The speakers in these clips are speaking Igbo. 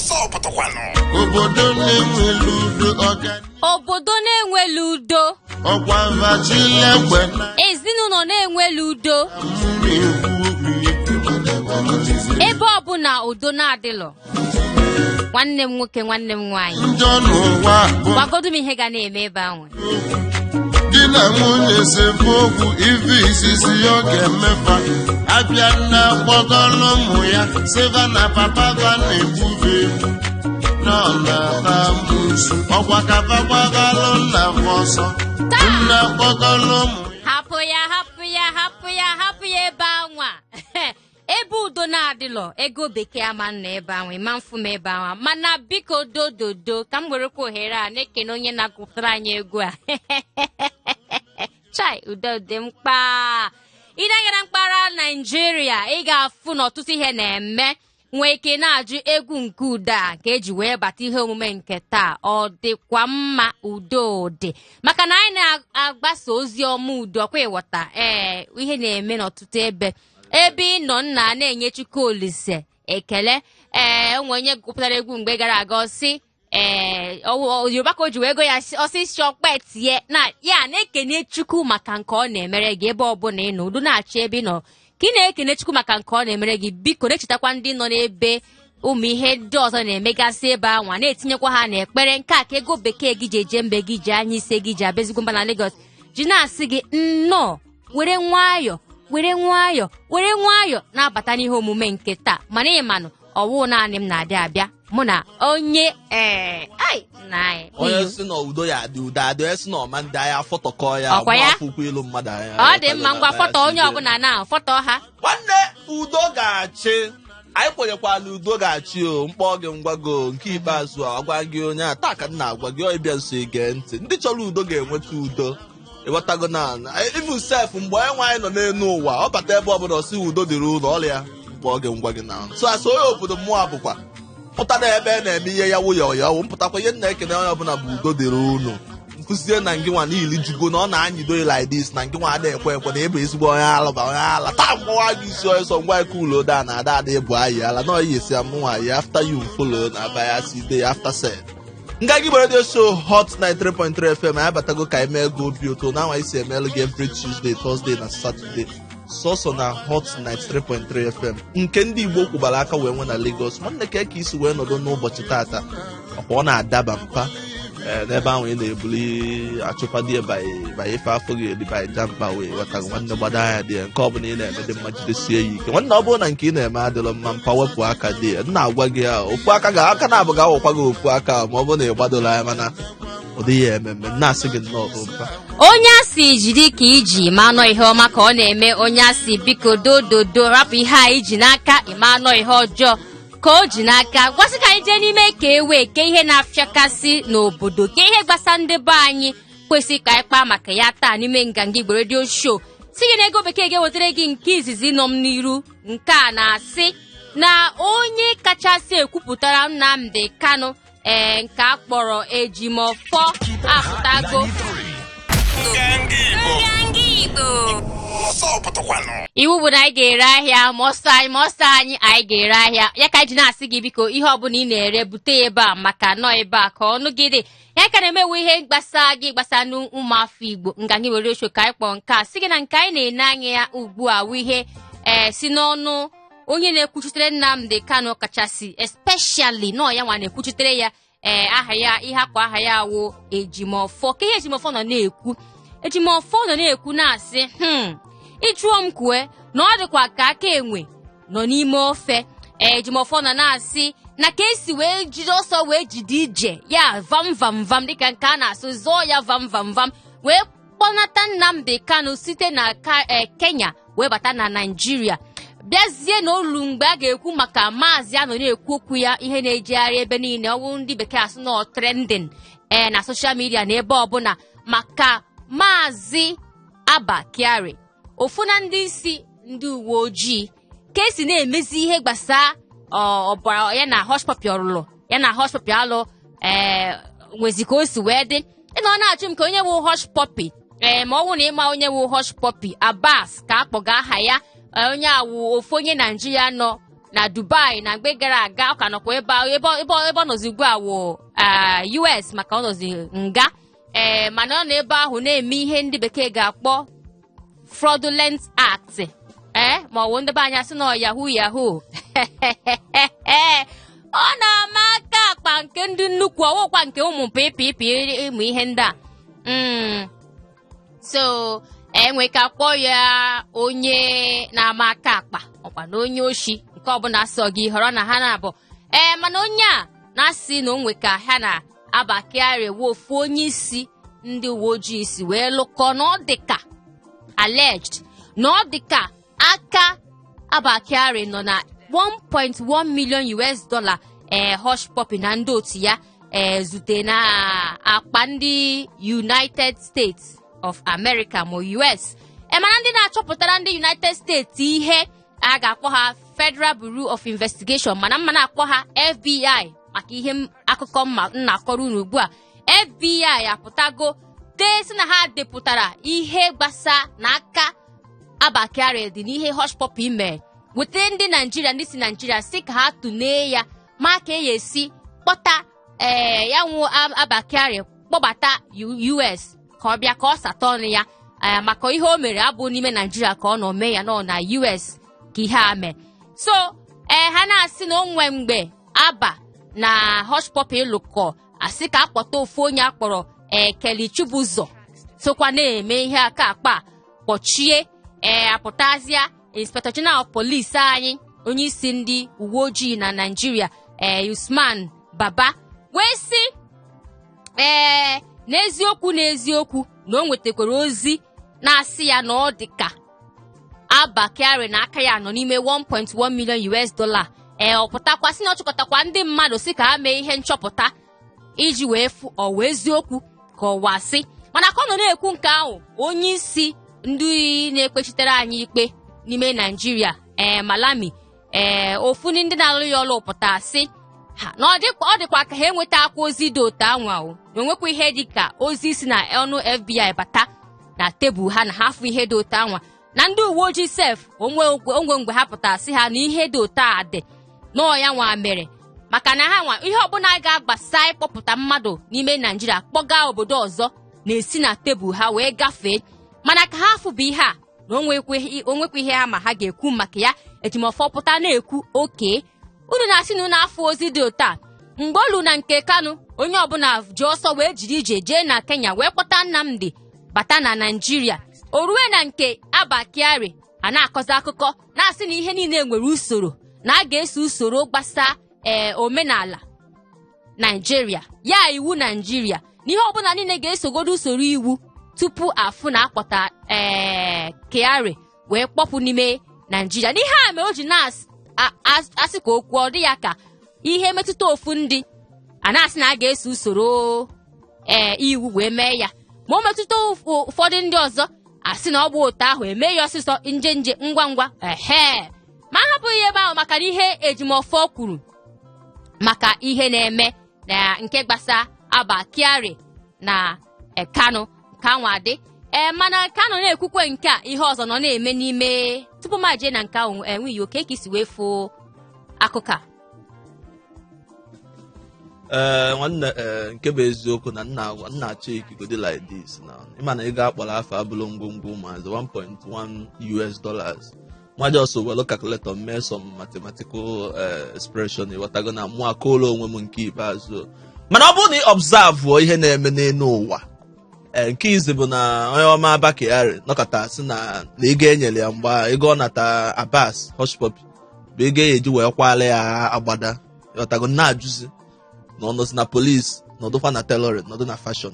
Ọsọ pụtakwanụ. Obodo na-enwelu udo ọga. Obodo na-enwelu udo. Ọkwa vachilekwe na. Ezinụlọ na-enwelu udo. M na-ekwu okwu. Ebe ọbụla udo na-adịlọ, nwanne m nwoke, nwanne m nwaanyị, Njọ n'ụwa bụ gwagodu m ihe ga na-eme ebe ahụ. Di na nwunye sefu okwu, ife izizi ọ ga-emefa, abịa na kpọgọlụ ụmụ ya seva na papa va na-ekwube egwu na ọ na-ata musu, ọkwa kafa gbagalụ nna m ọsọ, nna kpọgọlụ ụmụ ya. Hapụ ya, hapụ ya, hapụ ya, hapụ ya. Ebe anwa, ebe udo na-adịlọ, ego bekee ama nọ ebe ahụ, ịma mfụ m ebe ahụ. Mana biko, dododo, ka m werekwa ohere a na-ekene onye na-agụpụtara anyị egwu a. Chai, udo dị mkpa. Ị na-anya na mpaghara Naijiria, ị ga-afụ na ọtụtụ ihe na-eme. Nwee ike na-ajụ, egwu nke udo a nke eji wee bata ihe omume nke taa, ọ dịkwa mma? Udo dị, maka na anyị na-agbasa ozi ọma udo. Ọkwa ịghọta? Ee, ihe na-eme n'ọtụtụ ebe. Ebe ị nọ, nna, na-enye Chukwu Olise ekele. Ee, onwe onye gụpụtara egwu mgbe gara aga, ọ sị ee, Yoruba ka o ji wee go ya, ọsị shọkpet ye na ya na-ekene Chukwu maka nke ọ na-emere gị. Ebe ọbụla ị nọ, udo na-achị ebe ị nọ, ka ị na-ekene Chukwu maka nke ọ na-emere gị. Biko, na-echetakwa ndị nọ n'ebe ụmụ ihe ndị ọzọ na-emegasị ebe anwa, na-etinyekwa ha n'ekpere. Nke a ka ego bekee gị ji eje mbe gị, ji anya ise gị ji abịa mba na Lagos, ji na-asị gị nnọọ. Were nwayọ, were nwayọ, were nwayọ na-abata n'ihe omume nke taa. Mana ịmanụ, ọwụ naanị m na-adị abịa, mụ na onye ee ai na anyị. Onye si na udo ya adị, udo adị. Onye si na ọma ndị agha fọtọkọ ya. Ọkwa ya? Afụkwa ilu mmadụ anya. Ọ dị mma. Ngwa, fọtọ onye ọbụla na fọtọ ha. Nwanne, udo ga-achị. Anyị kwenyekwala udo ga-achị. O mkpọ gị ngwago nke ikpeazụ a, agwa gị onye a taa ka m na-agwa gị, ọ ịbịa nso ige ntị. Ndị chọrọ udo ga-enweta udo, ịghọtago? Na even sef, mgbe onye nwe anyị nọ n'elu ụwa, ọ bata ebe ọbụla, ọsị udo dịrị ụlọ ọrịa. Mkpọ gị ngwa gị na so asị onye obodo mmụọ bụkwa pụta na ebe a na-eme ihe ya wụ ya ọya wụ mpụtakwa. Ihe m na-ekene onye ọbụla bụ udo dịrị unu. Nkụzie na ngị nwa niile jugo na ọ na-anyịdo like this, na ngị nwa ada ekwe ekwe na ịbụ ezigbo onye alụba, onye ala taa mgbawa gị isi onye sọ ngwa eke ụlọ da na ada ada ịbụ ayị ala na ọyị esi amụ nwa ya after you follow na abaya si dey after set. Nganga Igbo Radio Show, Hot 93.3 FM. Anyị abatago ka anyị mee ego obi ụtọ na anwa isi emelụ gị every Tuesday, Thursday na Saturday, sọsọ na Hot 93.3 FM nke ndị Igbo kwụbara aka wee nwe na Lagos. Nwanne, ka ka isi wee nọdụ n'ụbọchị tata, ọkwa ọ na-adaba mpa ee, n'ebe ahụ ị na-ebuli achụkwa die by ife afọ gị eri by jampa wee ghọtago. Nwanne, gbado anya dị ya, nke ọbụla ị na-eme dị mma, jidesie ya ike. Nwanne, ọ bụrụ na nke ị na-eme adịrọ mma, mpa, wepụ aka dị ya. M na-agwa gị ya, ofu aka ga aka na-abụ ga-awọkwa gị ofu aka ma ọ bụrụ na ị gbadoro anya, mana ọ dịghị eme mme. M na-asị gị nnọọ, mpa. Onye asị jiri ka iji ma anọ ihe ọma ka ọ na-eme. Onye asị biko, dododo, rapụ ihe a iji n'aka, ịma anọ ihe ọjọọ ka o ji n'aka. Gwasị ka anyị jee n'ime ka e wee ke ihe na-afịakasị n'obodo, ka ihe gbasa ndị be anyị kwesịrị ka anyị kpaa maka ya taa n'ime Nganga Igbo Radio Show. Si gị na ego bekee ga-ewetara gị nke izizi nọ m n'iru. Nke a na-asị na onye kachasị ekwupụtara Nnamdi Kanu, ee, nke a kpọrọ Ejimọfọ, apụtago. Nganga Igbo. Nganga Igbo. Ọsọ pụtakwanụ. Iwu bụ na anyị ga-ere ahịa ma ọsọ anyị, ma ọsọ anyị, anyị ga-ere ahịa ya ka anyị ji na-asị gị, biko, ihe ọbụla ị na-ere, bute ya ebe a, maka nọ ebe a ka ọnụ gị dị ya ka na-emewe ihe gbasa gị, gbasa n'ụmụafọ Igbo. Nganga Igbo Radio Show ka anyị kpọọ nke a. Sị gị na nke anyị na-ene anya ya ugbu a wụ ihe ee si n'ọnụ onye na-ekwuchitere Nnamdi Kanu kachasị, especially nọ ya nwa na-ekwuchitere ya. Ee, aha ya, ihe akwa aha ya wụ Ejimọfọ. Ka ihe Ejimọfọ nọ na-ekwu, Ejimọfọ nọ na-ekwu na-asị, ịjụọ m kwue na ọ dịkwa ka aka enwe nọ n'ime ofe. Ee, Ejimọfọ nọ na-asị na ka esi wee jide ọsọ wee jide ije ya vam vam vam, dịka nke a na-asụ zọọ ya vam vam vam, wee kpọnata Nnamdi Kanu site na Kenya wee bata na Naịjirịa, bịazie n'olu mgbe a ga-ekwu maka maazị anọ na-ekwu okwu ya, ihe na-ejegharị ebe niile, ọwụ ndị bekee asụ nọ trending ee na social media na ebe ọbụla, maka maazị Abba Kyari, ofu na ndị isi ndị uwe ojii, ka esi na-emezi ihe gbasaa ọbara ya na Hushpuppi ọlụlụ ya na Hushpuppi alụ. Ee, nwezi ka o si wee dị, ị na ọ na-achụ m ka onye bụ Hushpuppi. Ee, ma ọ bụrụ na ịma onye bụ Hushpuppi, Abbas ka akpọga aha ya. Ee, onye awụ ofu onye Naijiria nọ Na Dubai na mgbe gara aga, ọ ka nọkwa ebe ahụ, ebe ọ nọzi ugbu a wụ US, maka ọ nọzi nga. Ee, mana ọ nọ ebe ahụ na-eme ihe ndị bekee ga-akpọ fraudulent act, ee, ma ọ bụ ndị be anyị asị na yahoo yahoo. Ọ na-ama aka akpa nke ndị nnukwu, ọwụkwa nke ụmụ pịpịpị, ịmụ ihe ndị a. So enwe ka kpọọ ya onye na-ama aka akpa, ọkwa na onye oshi, nke ọbụla sọ gị họrọ na ha na-abụ. Ee, mana onye a na-asị na o nwe ka ha na Abba Kyari wụ ofu onye isi ndị uwe ojii si wee lụkọ, na ọ dịka alleged na ọ dịka aka Abba Kyari nọ na 1.1 million US dollar. Ee, Hushpuppi na ndị otu ya ee zute na akpa ndị United States of America, ma US. Ee, mana ndị na-achọpụtara ndị United States ihe a ga-akpọ ha Federal Bureau of Investigation, mana mma na-akpọ ha FBI maka ihe akụkọ mma m na-akọrọ unu ugbu a. FBI apụtago dee sị na ha depụtara ihe gbasa n'aka Abba Kyari dị n'ihe Hushpuppi mee, weta ndị Naijiria, ndị si Naijiria, si ka ha tụlee ya ma ka e esi kpọta ee ya nwụ Abba Kyari, kpọbata US ka ọ bịa ka ọ sata ọnụ ya, ee, maka ihe o mere abụ n'ime Naijiria ka ọ nọ mee ya, nọ na US ka ihe a mee. So ee, ha na-asị na o nwe mgbe Abba na Hushpuppi lụkọ, asị ka akpọta ofu onye akpọrọ ee Kelly Chibuzor sokwa na-eme ihe aka akpa kpọchie. Ee, apụtazịa Inspector General of Police anyị, onye isi ndị uwe ojii na Naijiria, ee, Usman Baba, wee sị ee, n'eziokwu n'eziokwu na o nwetakwara ozi na-asị ya na ọ dị ka Abba Kyari na aka ya nọ n'ime 1.1 million US dollar. Ee, ọ pụtakwa sị na ọ chịkọtakwa ndị mmadụ si ka ha mee ihe nchọpụta iji wee fụ ọwa eziokwu ka ọwa sị. Mana ka ọ nọ na-ekwu nke ahụ, onye isi ndị na-ekpechitere anyị ikpe n'ime Naijiria, ee, Malami, ee, ofu ndị na-alụ ya ọlụ pụta sị ha na ọ dịkwa ka ha enweta akwa ozi dị otu anwa o na onwekwa ihe dị ka ozi si na ọnụ FBI bata na tebụl ha, na ha fụ ihe dị otu anwa na ndị uwe ojii sef onwe onwe mgbe ha pụtara sị ha na ihe dị otu a dị nọọ ya nwa mere, maka na ha nwa ihe ọbụla ga-agbasa ịkpọpụta mmadụ n'ime Naijiria kpọga obodo ọzọ na-esi na tebụl ha wee gafee. Mana ka ha fụbụ ihe a na onwekwa ihe ha ma ha ga-ekwu maka ya. Ejimọfọ pụta na-ekwu oke unu na-asị na unu afọ ozi dị otu a mgbe olu na nke Kanu, onye ọbụla ji ọsọ wee jiri ije jee na Kenya wee kpọta Nnamdi bata na Naijiria. O rue na nke Abba Kyari, a na-akọzi akụkọ na-asị na ihe niile nwere usoro, na a ga-eso usoro gbasa ee omenala Naijiria, ya iwu Naijiria, na ihe ọbụla niile ga-esogodo usoro iwu tupu afụ na akpọta ee Kyari wee kpọpụ n'ime Naijiria. N'ihe a mere o ji na-asị ka okwu ọ dị ya ka ihe metụta ofu ndị a na-asị na a ga-eso usoro ee iwu wee mee ya, ma o metụta ụfọdụ ndị ọzọ, asị na ọ bụ otu ahụ eme ya ọsịsọ, nje nje, ngwa ngwa. Ehe, ma ahapụghị ebe ahụ maka na ihe Ejimọfọ kwuru maka ihe na-eme na nke gbasa Abba Kyari na Kanu ka nwa dị. Ee, mana Kanu na-ekwukwe nke a, ihe ọzọ nọ na-eme n'ime tupu ma jee na nke ahụ. Enweghị oke ka isi wee fụ akụkọ a. Ee, nwanne, ee, nke bụ eziokwu na nna achọ ikigodi like this na ịma na ego akpọrọ afọ abụrụ ngwongwo ụmụazị. 1.1 US dollars, nwa just welu calculator mee some mathematical expression, ịghọtago, na mụ akọọla onwe m nke ikpeazụ. Mana ọ bụrụ na ị observe ihe na-eme n'elu ụwa, ee, nke izi bụ na onye ọma Abba Kyari nọkọta sị na ego enyere ya mgbe ego ọ nata Abbas Hushpuppi bụ ego e eji wee kwala ya agbada, ịghọtago, na-ajụzi na ọ nọzi na police, nọdụkwa na tailoring, nọdụ na fashion.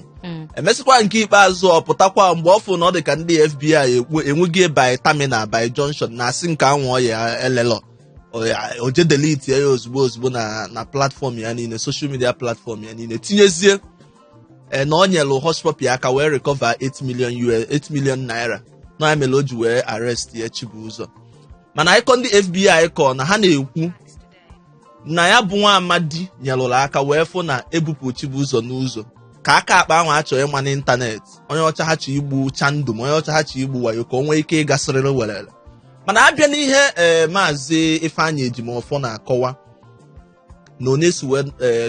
Emesịkwa nke ikpeazụ ọ pụtakwa mgbe ọ fụ na ọ dị ka ndị FBI enweghị by terminal by junction na-asị nke anwụ ya elelọ, o je delete ya ozugbo ozugbo na platform ya niile, social media platform ya niile, tinyezie ee na ọ nyelụ Hushpuppi aka wee recover 8 million US, 8 million naira, na ya mere o ji wee arrest ya Chibuzo. Mana akụkọ ndị FBI kọ na ha na-ekwu na ya bụ nwa amadi nyelụrụ aka wee fụ na ebupụ Chibuzo n'ụzọ ka aka akpa ahụ achọ ịma n'ịntanetị, onye ọcha ha chọ igbu chandum, onye ọcha ha chọ igbu wayo, ka o nwee ike ịgasịrịrị werere. Mana abịa n'ihe Maazị Ifeanyị Ejiofor na-akọwa na onye si wee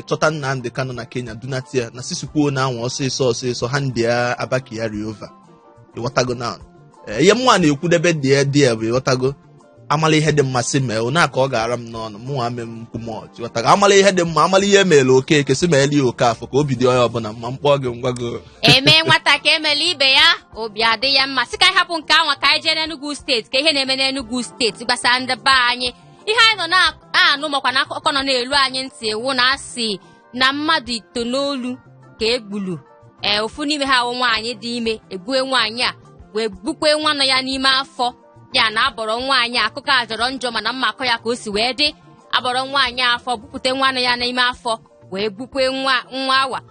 chọta Nnamdi Kanu na Kenya dunata ya na sisikwuo na anwa ọsịsọ ọsịsọ ha ndị ya Abba Kyari over, ịghọtago? Na ihe mụnwa na-ekwudebe dị ya dị ya bụ, ịghọtago, amala ihe dị mma si mee one a ka ọ ga-ara m n'ọnụ. Mụnwa ame m nkwu mọch, ịghọtago? Amala ihe dị mma, amala ihe emere Okeke si meeli ya Okafọ ka obi dị onye ọbụla mma. Mkpọ gị ngwago. Eme nwata ka emela ibe ya, obi adị ya mma. Sị ka anyị hapụ nke anwa, ka anyị jee n'Enugu Steeti, ka ihe na-eme n'Enugu Steeti gbasara ndị be anyị. Ihe anyị nọ na-anụ makwa na akụkọ nọ na-elu anyị ntị wụ na asị na mmadụ 9 ka egbulu. Ee, ofu n'ime ha wụ nwaanyị dị ime. Egbue nwaanyị a wee gbukwe nwa nọ ya n'ime afọ ya na abọrọ nwaanyị a. Akụkọ a jọrọ njọ, mana mma akọ ya ka o si wee dị. Abọrọ nwaanyị a afọ, bupute nwa nọ ya n'ime afọ, wee gbukwe nwa nwa awa.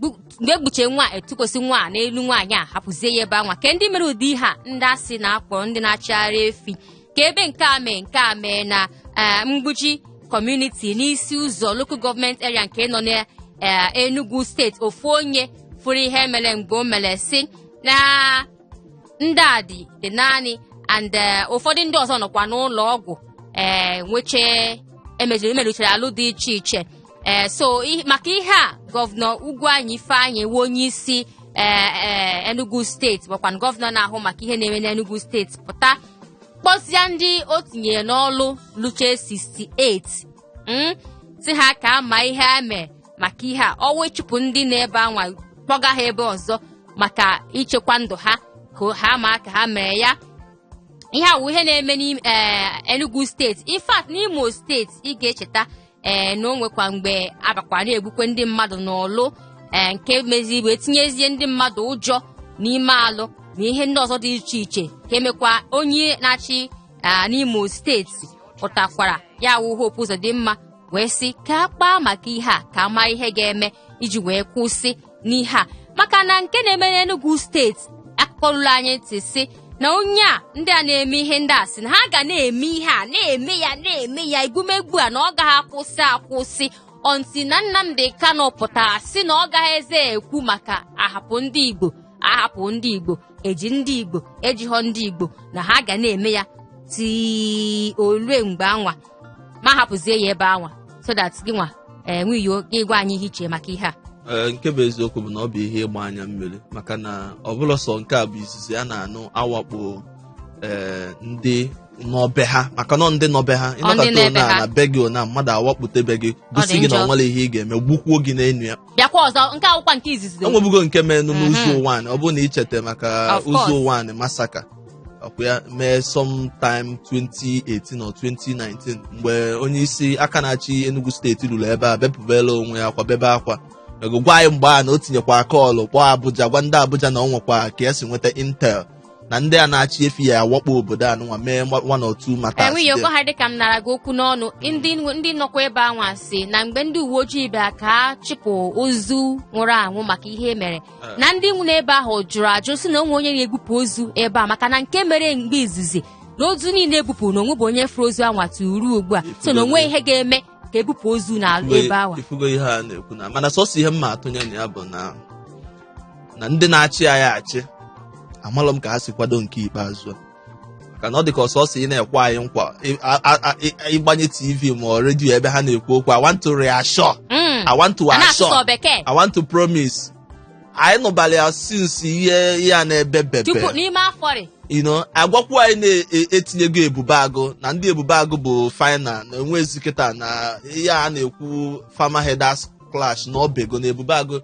Mgbe egbuche nwa, etukwesị nwa a n'elu nwaanyị a, hapụzie ya ebe anwa. Ke ndị mere ụdị ihe a, ndị asị na-akpọrọ ndị na-achịgharị efi. Ka ebe nke a mee, nke a mee na Mgbuji Community n'Isi Ụzọ Local Government Area nke nọ na Enugu Steeti. Ofu onye fụrụ ihe mere mgbe o mere si na ndị a dị naanị and ụfọdụ ndị ọzọ nọkwa n'ụlọ ọgwụ nweche emejiri emeruchara alụ dị iche iche. So maka ihe a, Gọvanọ Ugwuanyi Ifeanyị wu onye isi ee ee Enugu Steeti, bụkwa gọvanọ na-ahụ maka ihe na-eme n'Enugu Steeti, pụta kpọzie ndị o tinyere n'ọlụ luche 68, si ha ka ama ihe a mee maka ihe a, ọnwa ịchụpụ ndị na-ebe anwa, kpọga ha ebe ọzọ maka ichekwa ndụ ha, ka ha ma ka ha mere ya. Ihe a wụ ihe na-eme n'ime Enugu Steeti. In fact, n'Imo Steeti, ị ga-echeta na o nwekwa mgbe abakwa na-egbukwe ndị mmadụ n'ọlụ, nke meziri wee tinyezie ndị mmadụ ụjọ n'ime alụ na ihe ndị ọzọ dị iche iche. Ka emekwa onye na-achị n'Imo Steeti pụtakwara ya wụ Hope Uzodimma wee sị ka a kpaa maka ihe a, ka ama ihe ga-eme iji wee kwụsị n'ihe a, maka na nke na-eme n'Enugu Steeti, akụkọ ruru anyị ntị sị na onye a, ndị a na-eme ihe ndị a sị na ha ga na-eme ihe a, na-eme ya, na-eme ya, egwumegwu a, na ọ gaghị akwụsị akwụsị until na Nnamdi Kanu pụtara sị na ọ gaghị eze ekwu maka ahapụ ndị Igbo, ahapụ ndị Igbo, eji ndị Igbo, ejighọ ndị Igbo, na ha ga na-eme ya tii olue mgbe anwa ma hapụzie ya ebe anwa, so that gị nwa enweyo gị gwa anyị ihe iche maka ihe a. Ee, nke bụ eziokwu bụ na ọ bụ ihe ịgba anya mmiri, maka na ọ bụla sọ nke a bụ izizi a na-anụ awakpo ndị n'ọbe ha, maka nọ ndị nọbe ha. Ọ ndị Ịnọkọta n'ebe ona ha. na be gị, ona mmadụ awakpote be gị, gosi Ọ dị gị na njọ. ọ nwere ihe ị ga-eme, gbukwuo gị n'enu ya. Bịakwa ọzọ, nke akwụkwa nke izizi. Enwebugo nke menụ n'ụzọ ụwa, ọ bụrụ na ị cheta maka Of course. ụzọ ụwa massacre ọkwa ya mee sometime 2018 or 2019, mgbe onye isi aka na-achị Enugu Steeti ruru ebe a bepụbela onwe ya akwa, bebe akwa, ego gwa anyị mgbe a na o tinyekwa call kpọọ Abuja, gwa ndị Abuja na ọ nwekwa ka ya si nweta intel na ndị a na-achị efi ya awakpo obodo a nụnwa, mee one or two matters Enweghị there. okwu ha dịka m nara gị okwu n'ọnụ. Ndị nọkwa ebe anwa si na mgbe ndị uwe ojii bịa ka ha chịpụ ozu nwụrụ anwụ maka ihe mere, na ndị nwụ n'ebe ahụ jụrụ ajụ, si na onwe onye na-ebupụ ozu ebe a, maka na nke mere mgbe izizi na ozu niile ebupụ na onwe bụ onye fụrụ ozu anwa turuo ugbu a, so na onwe ihe ga-eme ka ebupụ ozu na ebe ahụ. Ifugo ihe a na-ekwu na mana sọsọ ihe mma atụnye na ya bụ na ndị na-achị anyị achị, amalụ m ka ha si kwado nke ikpeazụ a, maka na ọ dị ka ọsọsọ ị na-ekwe anyị nkwa ịgbanye TV ma ọ redio ebe ha na-ekwu okwu, "I want to reassure," "I want to A na-asụsọ assure," bekee. "I want to promise." Anyị nụbara ya since ihe ya na-ebe bebe Tupu n'ime afọ rị. Agwakwu anyị na-etinyego Ebube Agụ na ndị Ebube Agụ bụ final na enwezi kịta na ihe a na-ekwu farmer herders clash na ọbego na Ebube Agụ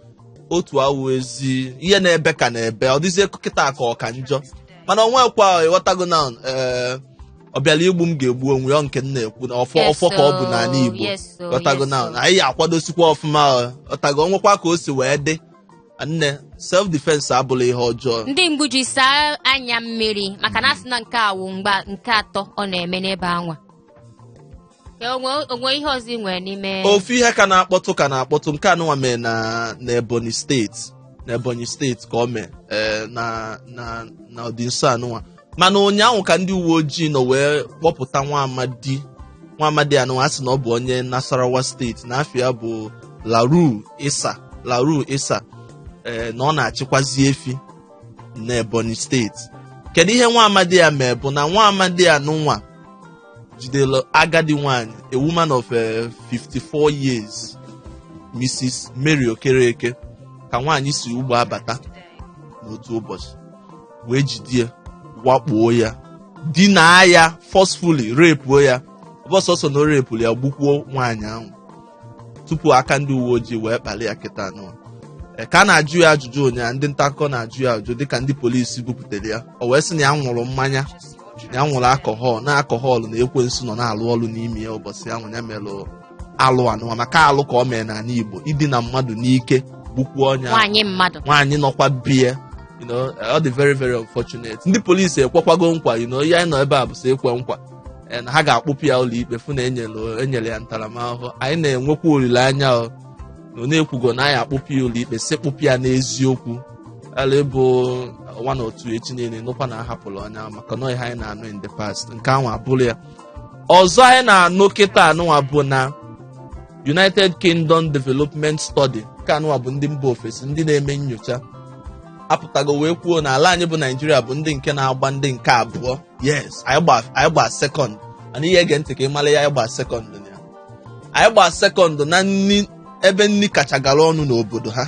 otu awụ ezi ihe na-ebe ka na-ebe ọ dịzie kịta ka ọ ka njọ, mana onwekwa, ịghọtago, na ee ọ bịara igbu m ga-egbu onwe ya nke m na-ekwu na ọfọ ọfọ ka ọ bụ n'ala Igbo. Ghọtago na anyị akwadosikwa ọfụma, ghọtago, onwekwa ka o si wee dị nne, self defense abụla ihe ọjọọ. Ndị mgbuji saa anya mmiri, maka na asị na nke a wụ mgba nke atọ ọ na-eme n'ebe anwa. Ka onwe ihe ọzọ ị nwere n'ime? Ofu ihe ka na-akpọtụ, ka na-akpọtụ, nke anụnwa mee na Ebonyi Steeti, na Ebonyi Steeti ka ọ mee, na ọdịnso anụnwa. Mana ụnyaahụ ka ndị uwe ojii nọ wee kpọpụta nwa amadi, nwa amadi anụnwa a sị na ọ bụ onye Nasarawa Steeti, na afọ ya bụ Laru Isa, Laru Isa, na ọ na-achịkwazi efi na Ebonyi Steeti. Kedu ihe nwa amadi ya mee? Bụ na nwa amadi ya nụnwa jidere agadi nwanyị, a woman of 54 years, Mrs. Mary Okereke, ka nwaanyị si ugbo abata n'otu ụbọchị wee jide ya, wakpuo ya, dinaa ya forcefully, rape ya. Ọ bụ sọsọ na o repụrụ ya, gbukwuo nwaanyị ahụ tupu aka ndị uwe ojii wee kpali ya. Kịta nọ ka a na-ajụ ya ajụjụ ụnyaahụ, ndị nta akụkọ na-ajụ ya ajụjụ dịka ndị polisi bupụtere ya, o wee sị na ya ṅụrụ mmanya, na ya ṅụrụ alcohol, na alcohol na ekwensu nọ na-alụ ọrụ n'ime ya ụbọchị ahụ ya melụ alụ anụwa, maka alụ ka ọ mee n'ala Igbo, idina mmadụ n'ike, gbukwuo ọnya ahụ. Nwaanyị mmadụ. Nwaanyị nọkwa bie. Ọ dị very very unfortunate. Ndị polisi ekwekwago nkwa, ihe anyị nọ ebe a bụ sọ ekwe nkwa na ha ga-akpụpụ ya ụlọ ikpe, fụ na enyere ya ntaramahụhụ. Anyị na-enwekwa olileanya o na ọ na-ekwugo na anyị akpụpụ ya ụlọ ikpe, si kpụpụ ya n'eziokwu, ala ịbụ one or two echi niile nụkwa na ahapụrụ onye ahụ, maka na ihe anyị na-anụ in the past nke ahụ abụrụ ya. Ọzọ anyị na-anụ kịta anụnwa bụ na United Kingdom Development Study nke anụnwa bụ ndị mba ofesi, ndị na-eme nyocha, apụtago wee kwuo na ala anyị bụ Naijiria bụ ndị nke na-agba ndị nke abụọ. Yes, anyị gba second. Mana ihe, ege ntị ka ị mara ya, anyị gba second na ya, anyị gba second na nni, ebe nni kacha gara ọnụ n'obodo ha.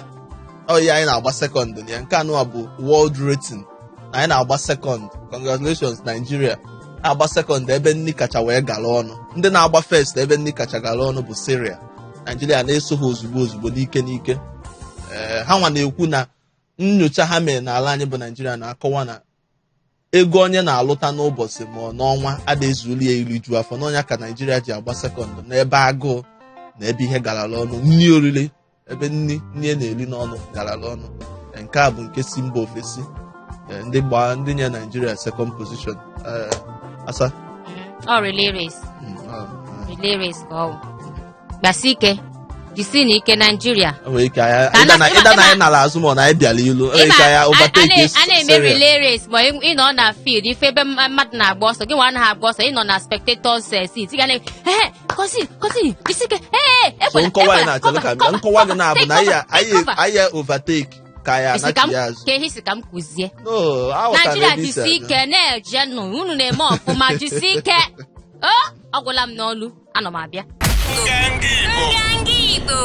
Ọ ihe anyị na-agba second na ya. Nke anụwa bụ world rating na anyị na-agba second. Congratulations, Nigeria na-agba second ebe nni kacha wee gara ọnụ. Ndị na-agba first ebe nni kacha gara ọnụ bụ Syria. Nigeria na-eso ha ozugbo ozugbo, n'ike n'ike. Ee, ha nwa na-ekwu na nyocha ha mere n'ala anyị bụ Naijiria na-akọwa na ego onye na-alụta n'ụbọchị ma ọ n'ọnwa ada ezuli ya iriju afọ n'ọnya, ka Naijiria ji agba second n'ebe agụụ na ebe ihe garala ọnụ, nni oriri, ebe nni nni na-eri n'ọnụ garala ọnụ. Nke a bụ nke si mba ofesi. Ndị gbaa ndị nye Naijiria second position. Asa. Ọ relay race. Mm, Relay race ka ọ bụ. Gbasi ike, jisi na ike, Naijiria. Enwere ike anyị Ka ịda na anyị nara azụ ma ọ na anyị bịara ilu, enwere ike anyị overtake A na-eme Syria. relay race ma ị nọ na field, ife ebe mmadụ na-agba ọsọ, gị nwa anaghị agba ọsọ, ị nọ na spectators seat, ị ga na ehe, continue, continue, jisi ike, ee. So nkọwa anyị na-achọ ka mbịa nkọwa gị na-abụ na anyị overtake ka anyị anachi ya azụ. Ka ehi si ka m kụzie. No, aghọtara m Naijiria, ebe isi jisi abịa. ike na-eje nụ, unu na-eme ọfụma, jisi ike. O ọ gwụla m n'ọlụ, anọ m abịa. Nganga Igbo. Nganga Igbo.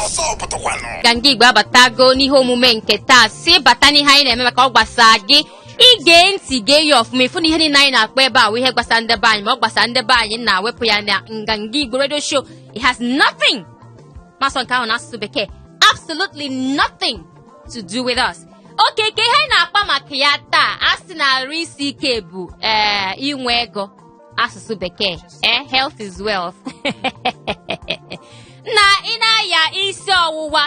Ọsọ pụtakwanụ. Nganga Igbo abatago n'ihe omume nke taa, si bata n'ihe anyị na-eme maka ọ gbasa gị. Ige ntị, gee ya ọfụma, ịfụ na ihe niile anyị na-akpọ ebe a wụ ihe gbasa ndebe anyị. Ma ọ gbasa ndebe anyị, na-awepụ ya na Nganga Igbo Radio Show. It has nothing, masọ nke ahụ n'asụsụ Bekee, absolutely nothing to do with us. Oke ka ihe anyị na-akpa maka ya taa, a sị na arụ isi ike bụ inwe ego, asụsụ Bekee, health is wealth. Na ị na-aya isi ọwụwa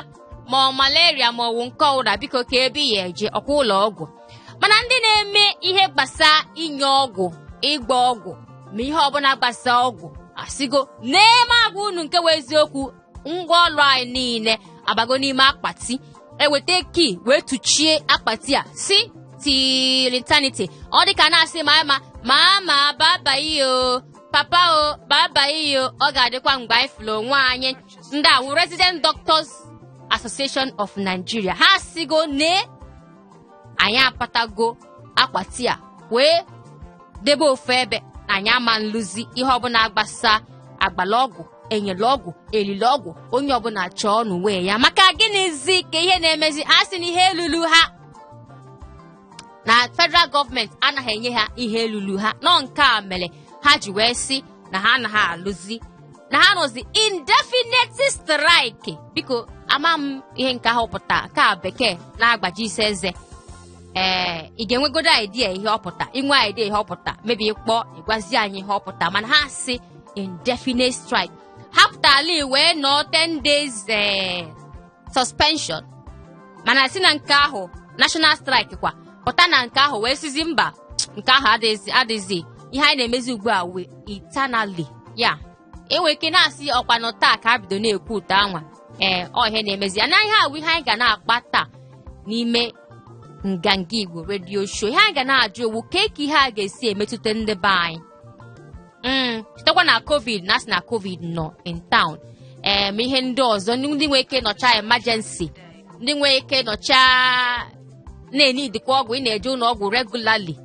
ma ọ malaria ma ọ wụ nke ọwụla, biko, ka ebe ya eje ọkwa ụlọ ọgwụ. Mana ndị na-eme ihe gbasa inye ọgwụ, ịgba ọgwụ, ma ihe ọbụla gbasa ọgwụ, asịgo na-eme agwa unu nke wụ eziokwu, ngwa ọrụ anyị niile abago n'ime akpati, eweta key wee tụchie akpati a si till eternity. Ọ dị ka na-asị ma ma ma ma baba iyo, papa o, baba iyo, ọ ga-adịkwa mgbe anyị fụrụ onwe anyị. Ndị a wụ Resident Doctors Association of Nigeria. Ha sigo ne anyị apatago akpati a wee debe ofu ebe na anyị ama nlụzi ihe ọbụla gbasa agbala ọgwụ, enyela ọgwụ, elili ọgwụ, onye ọbụla chọọ ọnụ wee ya. Maka gịnịzi ka ihe na-emezi? A sị na ihe elulu ha na federal gọọmenti anaghị enye ha ihe elulu ha nọ. Nke a mere ha ji wee sị na ha anaghị alụzi, na ha nọzi indefinite strike. Biko, ama m ihe nke ahụ pụta ka bekee na-agbaji isi eze. Ee, ị ga-enwegodo idea ihe ọ pụta, inwe idea ihe ọ pụta, mebi ịkpọ ịgwazi anyị ihe ọ pụta. Mana ha sị indefinite strike, ha pụtala wee nọọ 10 days suspension, mana si na nke ahụ national strike kwa pụta na nke ahụ wee sizi mba, nke ahụ adịghịzi. Ihe anyị na-emezi ugbu a wee eternally ya enwere ike na-asị ọkwanụ taa ka a bido na-ekwu ụtọ anwa. Ee, ọ ihe na-emezi ya na ihe awụ ihe anyị ga na-akpa taa n'ime Nganga Igbo Radio Show. Ihe anyị ga na-ajụ owu ka ka ihe a ga-esi emetụta ndị be anyị. Chetakwa na COVID, na asị na COVID nọ in town. Ee, ma ihe ndị ọzọ, ndị nwere ike nọcha emergency, ndị nwere ike nọcha na-enidikwa ọgwụ, ị na-eje ụlọ ọgwụ regularly.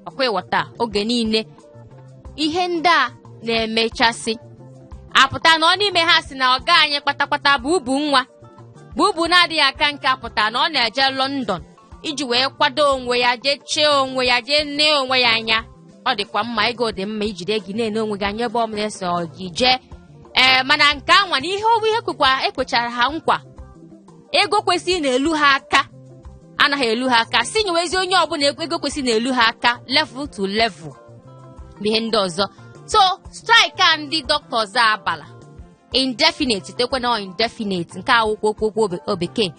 Ọkwa ịghọta oge niile ihe ndị a na-emechasị apụta na ọ n'ime ha si na ọga anyị kpatakpata bụ ubu nwa bụ ubu na-adịghị aka nka pụta na ọ na-eje London iji wee kwado onwe ya, jee chee onwe ya, jee nee onwe ya anya. Ọ dịkwa mma, ego dị mma ijide gị na-ene onwe gị anya ebe ọ bụla eso gị jee. Ee, mana nke anwa na ihe owu ihe kwekwa ekwechara ha nkwa, ego kwesịrị na-elu ha aka anaghị elu ha aka, si nyewezi onye ọbụla ego kwesịrị na-elu ha aka level to level bụ ihe ndị ọzọ. So strike a ndị doctors a abala indefinite, tekwe na indefinite nke awụkwa okwu okwu bekee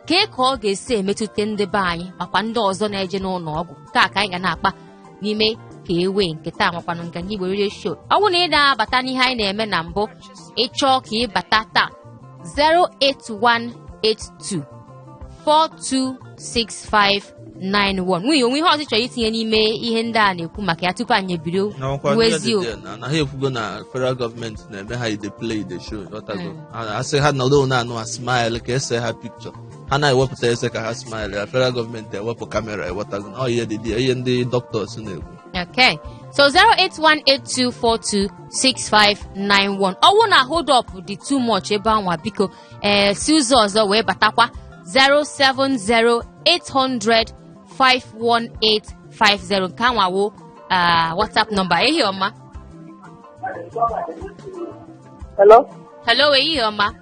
kee ka ọ ga-esi emetụta ndị be anyị makwa ndị ọzọ na-eje n'ụlọ ọgwụ. Nke a ka anyị ga na-akpa n'ime ka ewe nke taa nwakwanụ Nganga Igbo Radio Show. Ọ bụrụ na ị na-abata n'ihe anyị na-eme na mbụ, ịchọọ ka ị bata taa, 08182 426591. Nwunye onwe ihe ọzọ ị chọrọ itinye n'ime ihe ndị a na-ekwu maka ya tupu anyị ebido N'ọkwa kwuo ndị ezi o dị na ha ekwugo na federal gọọmenti na-eme ha ide play the show, ghọtago? Asị ha nọdụ na-anụ a smile ka ese ha picture, ha na-ewepụta ese ka ha smile ya, federal gọọmenti ewepụ camera, ewetago ọ ihe dị dị ihe ndị doctors na-ekwu. Okay. So 08182426591. Ọwụ na hold up dị too much ebe anwa, biko ee si ụzọ ọzọ wee batakwa, 07080051850, nke anwa wo WhatsApp number. Ehihie ọma. Hello? Hello, ehihie ọma.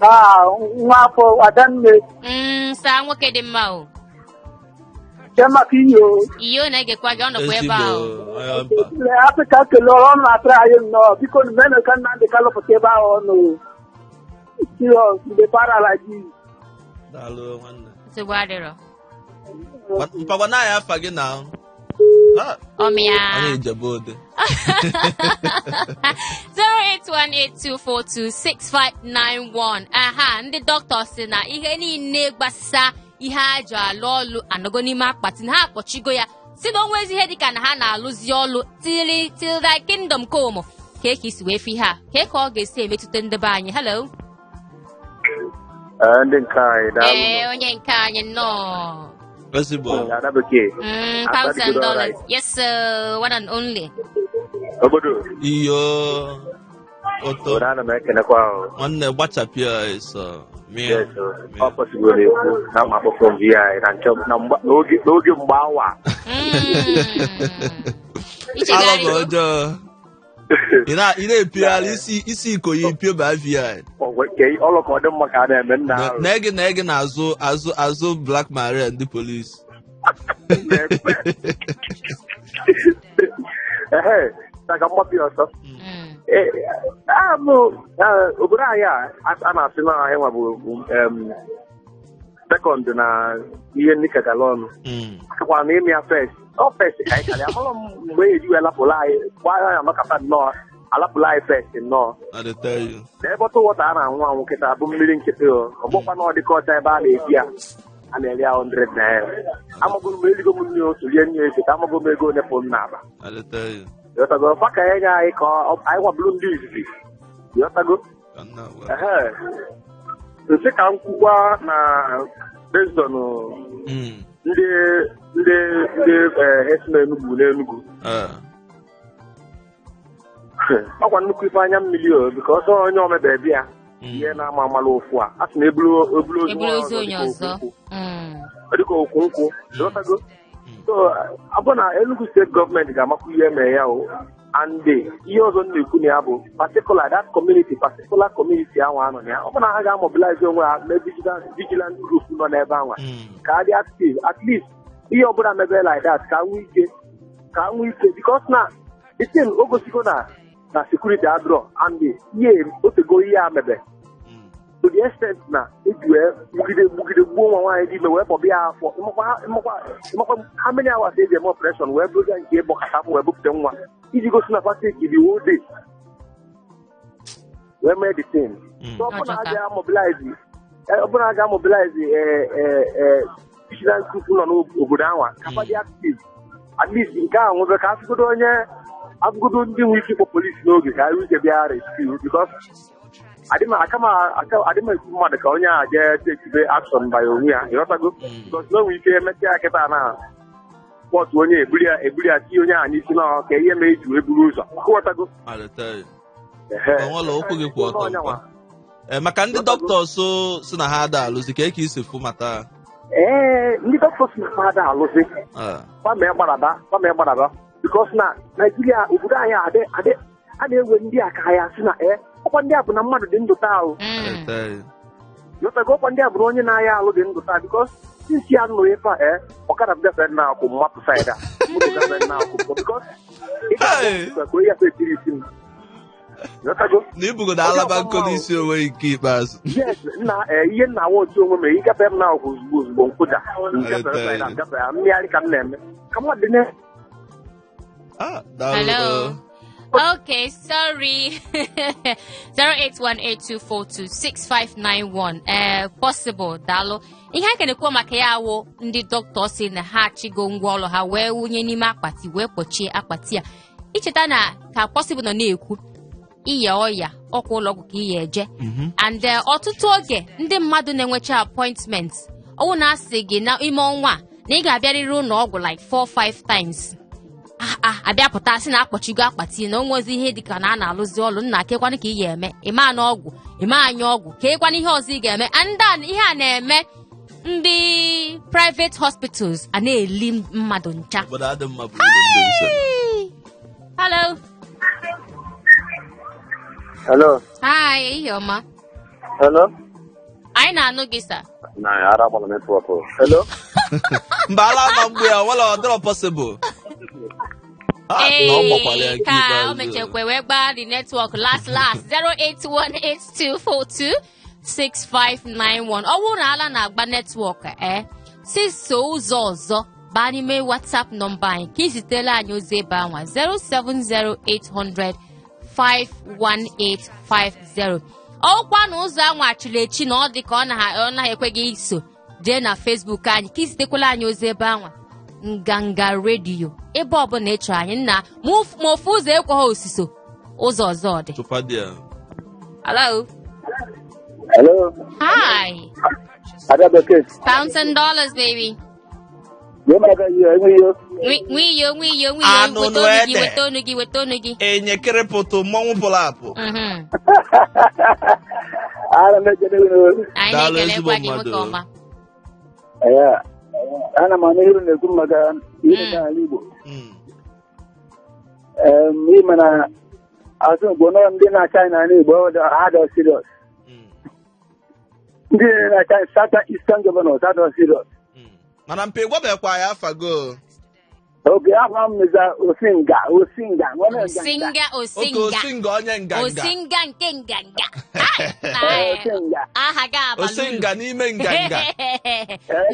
Ah, nwa afọ Adanne. Saa nwoke dị mma o. Chiamaka iyo. Iyo na-egekwa gị, ọ nọkwa ebe Ezigbo ahụ. onye mba. Afrịka kele ọrụ na-atụrụ anyị nnọọ. Biko meenụ ka Nnamdị Kanụ pụta ebe ahụ ọ nọ. Serious, mgbe para like this. Daalụ nwanne. Nsogbu adịrọ. Mpagwa na ya afa gị na Ah, ọmịa. Onye Ijebe Ode. 08182426591. Aha ndị dọkịta si na ihe niile gbasa ihe a ji alụ ọlụ anọgo n'ime akpati na ha akpọchigo ya, si na onwezi ihe dịka na ha na-alụzi ọlụ till thy kingdom come. Ka ka isi wee fi ihe a ka ka ọ ga-esi emetụta ndị be anyị. Hello. Ee, ndị nke anyị, daalụ. Ee, onye nke anyị, nnọọ. Ezigbo. Ada bekee. Thousand Good, dollars. alright. Yes sir, one and only. Obodo. Iyo ụtọ. Obodo, ana m ekenekwa ahụ. Nwanne, gbachapịa ịsọ mịa. Yes, ọ possible na-ekwu na ma akpọ from VI na nche na n'oge mgbe awa. Alọ Ichegharịgo. ọjọọ ị na-epigharị isi isi Ikoyi ipio ba VI. Ọlụ ka ọ dị mma ka a na-eme nna ahụ. Na-ege na-ege na azụ azụ azụ Black Maria ndị polisi. Ehe, na ka mgbapụ ya ọsọ. Ee, abụ obodo anyị a na-asị na anyị nwa bụ second na ihe ndị kagala ọnụ. Akakwa na ime ya first, ọ first ka anyị karịa. Amarọ m mgbe eji wee lapụrụ anyị gbaa ya anọkọta nnọọ alapụrụ anyị first nnọọ. I dey tell you. Na ebe bottle water a na-anwụ anwụ kịta bụ mmiri nkịtị o, ọ bụkwa na ọ dịka ọcha ebe a na-eji ya a na-ere ya 100 naira. Amago m eligo m nri otu rie nri eze ka amago m ego one pụ m n'aba. I dey tell you. Ịghọtago? Fa ka ya nye anyị ka anyị gwabụrụ ndị izizi, ịghọtago? Ka m na-agwa. Ehe, nsị ka m kwukwa na based on ndị herdsmen gburu n'Enugu. Ọkwa nnukwu ife anya mmiri o, because onye omebe bịa ihe na-ama amala ofu a a sị na ebulu ebulu ozu Eburu nwa ozu onye dịka ọzọ. okwu nkwụ. Mm. Ọ dịka okwu nkwụ, ịghọtago? So abụ na Enugu steeti gọọmenti ga-amakwa ihe mee ya o. And ihe ọzọ m na-ekwu na ya bụ particular that community, particular community ahụ anọ na ya, ọ bụ na ha ga-amobilize onwe ha mee vigilant group nọ n'ebe ahụ ka a dị active, at least ihe ọbụla mebe like that ka nwee ike, ka nwee ike, because na the thing o gosigo na security adrọ and ihe otego ihe a mebe to the extent na eji wee gbugide gbugide gbuo nwa nwaanyị dị ime wee kpọba ya afọ. Ịmakwa how many hours eji eme operation wee bụrụ ya nke ịgbọkọta afọ wee bupụta nwa iji gosi na take the whole day wee mee the thing. So ọ bụ na a ga-mobilize, ọ bụ na a ga-mobilize vigilance group nọ n'obodo ahụ ka fa dị active, at least nke a nwebe ka afụgodo onye afụgodo ndị nwe ike ịkpọ polisi n'oge ka anyị ike bịa rescue, because adị m aka m adị m ekwu mmadụ ka onye a jee take action by onwe ya, ịghọtago? Because na o nwere ike emechaa ya kịta na Arịpọtụ onye eburu ya eburu ya tinye onye ahụ n'isi na ka ihe mere eji wee buru ụzọ. Ghọtago? Malite. Ehe. Onwela okwu gị kwụ ọtọ Onye mkpa. nwa. Ee, maka ndị dọkịta so si na ha ada alụzi ka eke isi fụ mata. Ee, ndị dọkịta si na ha ada alụzi. Ah, Kwame gbaraba, kwame gbaraba. Because na Naijiria obodo anyị adị adị a na-ewe ndị a ka ya si na ee ọkwa ndị a bụ na mmadụ dị ndụ taa o. Malite. Lọtago ọkwa ndị a bụ na onye na-aya alụ dị ndụ taa because since ya nụrụ ife a ee ọkada gafere na akwụ mmapụ side a moto gafere na akwụ because ị Hey! ga-abụ ka onye ya etiri isi m. Lọtago? Na ibugodo alaba nkụ n'isi onwe gị nke ikpeazụ. Yes, nna ee ihe nna awa otu onwe mere ịgafe m na akwụ ozugbo ozugbo nkwụda ngafere side a ngafere a mmegharị ka m na-eme ka mmadụ na Ah, daalụ. Hello. Okay, sorry. 08182426591. Possible, daalụ. Ihe a na-ekwu maka ya awụ ndị dọkịta si na ha achịgo ngwa ọrụ ha wee wunye n'ime akpati wee kpọchie akpati a. Icheta na ka Possible nọ na-ekwu iya ọya ọkwa ụlọ ọgwụ ka iya eje. And ọtụtụ oge ndị mmadụ na-enwecha appointment ọwụ na-asị gị na ime ọnwa a, na ị ga-abịarịrị ụlọ ọgwụ like 4-5 times. Abịa pụta sị na akpọchigo akpati na onwezi ihe dịka na a na-alụzi ọlụ nna kekwanụ ka ị ga-eme ịma na ọgwụ ịma anya ọgwụ kekwanụ ihe ọzọ ị ga-eme. And ihe a na-eme ndị private hospitals a na-eli mmadụ ncha. Obodo adị mma bụ ụlọ ndị nsọ. Hello. Hello. Hi, ehihie ọma. Hello. Anyị na-anụ gị sir. Na ara gbara network. Hello. Mba ala ama mgbe ya wala ọ dịrọ possible. Ah, na ọ gbakwara ya Ee, nke ka o ikpeazụ. mechekwa wee gbaa the network last last 08182426591. Ọ bụrụ na ala na-agba network si so ụzọ ọzọ baa n'ime WhatsApp nọmba anyị ka izitela anyị ozi ebe anwa 07080051850. Ọkwa na ụzọ anwa chiri echi na ọ dị ka ọ naghị ekwe gị iso jee na Facebook anyị ka izitekwala anyị ozi ebe anwa Nganga Redio ebe ọbụla ị chọrọ anyị nna ma ofu ụzọ ekweghị osiso ụzọ ọzọ dị. Chụpa dị ya. Hello. Hello. Hi. Ada Bekee. Pounds and dollars, baby. Nwiyo. Nwiyo, nwiyo, nwiyo. Anụnụ Weta onu gị, ede. weta onu gị, weta onu gị. Enyekere pụtụ mmọnwụ pụrụ apụ. Mhm. Ana m ekele unu. Anyị Daalụ na-ekelekwa ezigbo gị nwoke mmadụ. ọma. Ya. Ana m anụ ihe unu na-ekwu maka ihe dị n'ala Igbo. Mm. Ị ma na azụ Igbo nọ ndị na-acha anyị n'ala Igbo ha dị serious. Mm. Ndị na-acha anyị Southern Eastern Governors ha dị serious. Mm. Mana mpe gwabekwa ya afago. Oge afọ m meza Osinga, Osinga, nwere nganga. Osinga, Oke osinga. osinga onye nganga. Osinga nke nganga. Ee, Ai, Osinga. aha gị abalị uru. Osinga n'ime nganga.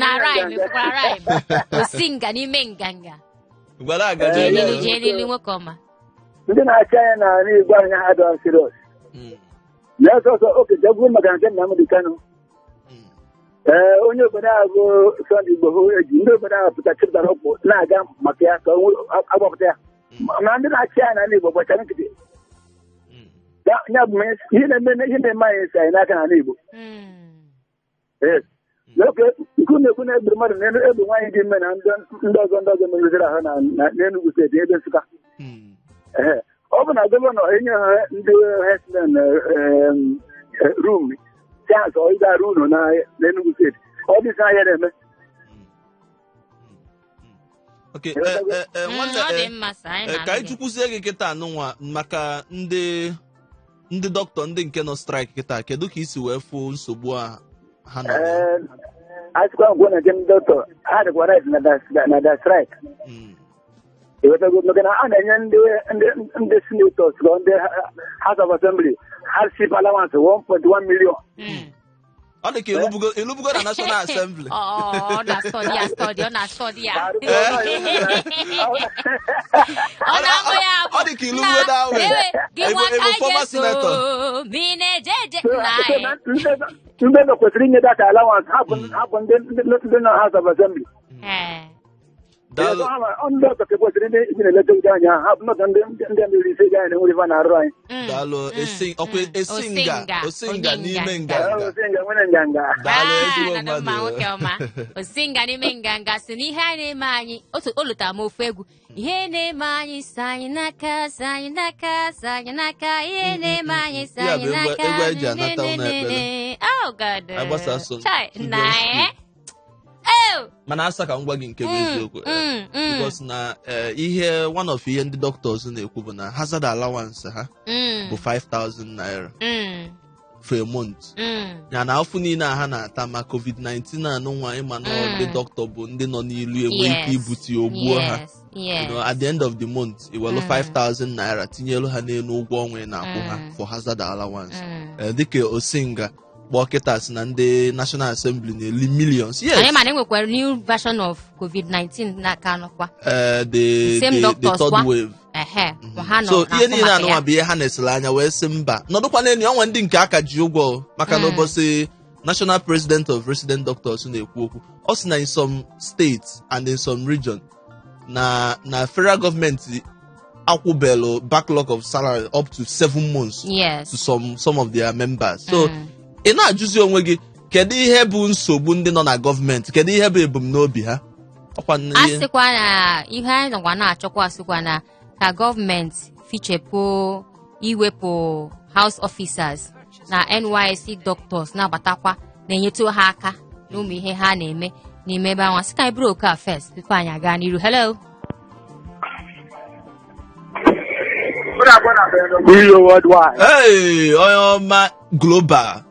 Na rhyme, fụkwara rhyme. Osinga n'ime nganga. Gwara agaji. Jee n'ilu, Ee. jee n'ilu nwoke ọma. Ndị na-achị anyị n'ala Igbo anyị ha dị serious. Mm. Na-eso ọsọ oke jegwu maka nke Nnamdi Kanu. Mm. Ee, onye obodo ahụ bụ Sunday Igboho eji ndị obodo ahụ pụta chịpụtara ụkwụ na-aga maka ya ka o agbapụta ya. Ma ndị na-achị anyị n'ala Igbo gbachara nkịtị. Mm. Ya bụ ihe na-eme ihe na-eme anyị si anyị n'aka n'ala Igbo. Mm. Ee. N'oge nke unu ekwu na-egburu mmadụ na egbu nwaanyị dị ime na ndị ọzọ ndị ọzọ merụziri ahụ n'Enugu steeti ebe Nsụka. Mm. Ee. Ọ bụ na gọvanọ enye ha ndị herdsmen rum chance ọ ịga arụ ụlọ n'Enugu steeti. Ọ dị sị ahịa na-eme. Okay, Mm, nwanne ọ dị mma sir, anyị ka na-anụ anyị gị. chukwuzie gị kịta anụnwa maka ndị ndị dọkịta ndị nke nọ strike kịta, kedu ka isi wee fụ nsogbu a ha nọ na ya? Ee, asịkwa ngwọ na nke ndị dọkịta ha dịkwa right na da strike. Mm. Ịghọtago? Maka na a na-enye ndị ndị ndị senators ka ndị House of Assembly hardship allowance 1.1 million. Mm. Ọ dị ka ilubugo na National Assembly. Ọ na-astọdị ya astọdị, ọ na-astọdị ya. Ọ na-abụ ya abụ. Ọ dị ka ilubugo na ahụ. Ewe, gị nwa Ebo ka anyị former ga-eso, senator. ma ị na-eje eje So, nna so anyị. na ndị nọ kwesịrị inye data allowance hapụ ndị nọ House of Assembly. Ee. Daalụ. Ndị ọzọ ka kwesịrị ndị ndị na-eleta ụjọ anyị ha bụ mmadụ ndị ndị mmiri ise ga anyị na-enwere ife na-arụ anyị. Daalụ. Ọkwa esinga osinga Osinga. n'ime nganga. Osinga nwere nganga. Daalụ, Ah, ezigbo nọdụ mma, mmadụ. nwoke ọma. Osinga n'ime nganga si na ihe a na-eme anyị otu o lụtara m ofu egwu ihe na-eme anyị si anyị n'aka, si anyị n'aka, si anyị n'aka, ihe na-eme anyị si Ya anyị bụ n'aka. Egwu anyị ji anata ụlọ ekpere. Ne, ne, ne. Oh God. Agbasa so Chai, children's na school. eh. Oh. Mana asa ka m gwa gị nke bụ eziokwu, because na ihe one of ihe ndị doctors na-ekwu bụ na hazard allowance ha bụ 5,000 naira for a month. Ya na afọ niile a ha na-ata ma COVID-19 anụnwa, ịma na ndị dọkịta bụ ndị nọ n'ilu enwe ike ibute ya ogbuo ha. At the end of the month, iwelu 5,000 naira tinyelu ha n'elu ụgwọ ọnwa ị na-akwụ ha for hazard allowance. Dịka Osinga kpọọ kịta sị na ndị National Assembly na-eli millions. Yes. Anyị ma na enwekwara new version of COVID-19 n'aka nọkwa. The Same the doctors third kwa. wave. Ehe, ha nọ So na-afụ ihe niile maka anụnwa ya. bụ ihe ha na-esere anya wee sị mba nọdụkwa n'elu ọnwa ndị nke aka ji ụgwọ, maka na ụbọchị National President of Resident Doctors na-ekwu okwu, ọ sị na in some states and in some region na federal gọọmenti akwụbelu backlog of salary up to 7 months to some of their members. So ị na-ajụzi onwe gị, kedu ihe bụ nsogbu ndị nọ na gọọmenti? Kedu ihe bụ ebumnobi ha? Ọkwa A ihe sịkwa na ihe anyị nọkwa na-achọkwa, asịkwa na ka gọọmenti fichepụ iwepụ house officers na NYSC doctors na-abatakwa na-enyetụ ha aka n'ụmụ ihe ha na-eme n'ime ebe ahụ. Asị ka anyị bụrụ oke a first tupu anyị aga n'iru. Hello. Iyo worldwide. Hey, onye ọma global.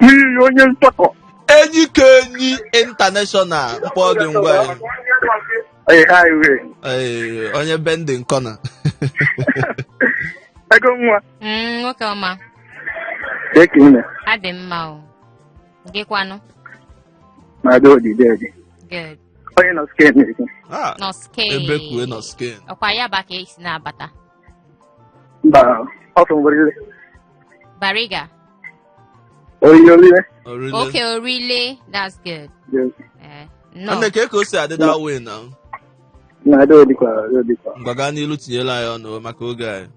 Iyi onye ntọkọ. Enyi ka enyi international, mkpọ gị ngwa ya. Ee, highway. Ee, onye bending corner. Ego nwa. Nwoke ọma. Dịka ime. Adị mma o, gịkwanụ? Ma dị odide dị. Good. Onye nọ skin na-ekwu. Ah, Nọske. Ebekue nọ skin. Ọkwa ya ba ka esi na-abata? Mba, ọ sọ orile. Bariga. Orire orile. Orile. Okay, Orile, that's good. Eh, no. Nne, ka o si adị that way na? Na dị odikwa, dị odikwa. Ngwa, gaa n'ilu, tinyela anyị ọnụ maka oge anyị.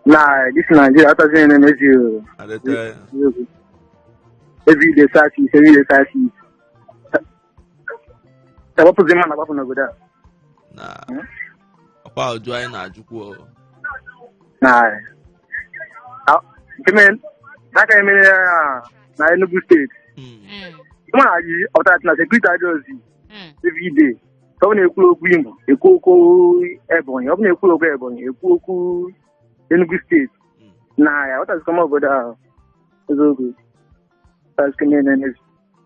Na this Nigeria, atazi na-emezi o. Adịte ya. Every day searches, every day searches. Agbapụzi mma na agbapụ n'obodo a. Na ọkwa ụjụ anyị na-ajụkwu o. Na nke mere n'aka emere ya na Enugu steeti. Mụ na gị ọpụtara na security adịghịzi every day. Ọ bụ na-ekwu okwu Imo, ekwu okwu Ebonyi, ọ bụ na-ekwu okwu Ebonyi, ekwu okwu Enugu steeti. Na ya ọtazikọm obodo ahụ. Eziokwu. Ọtazikọm na-emezi.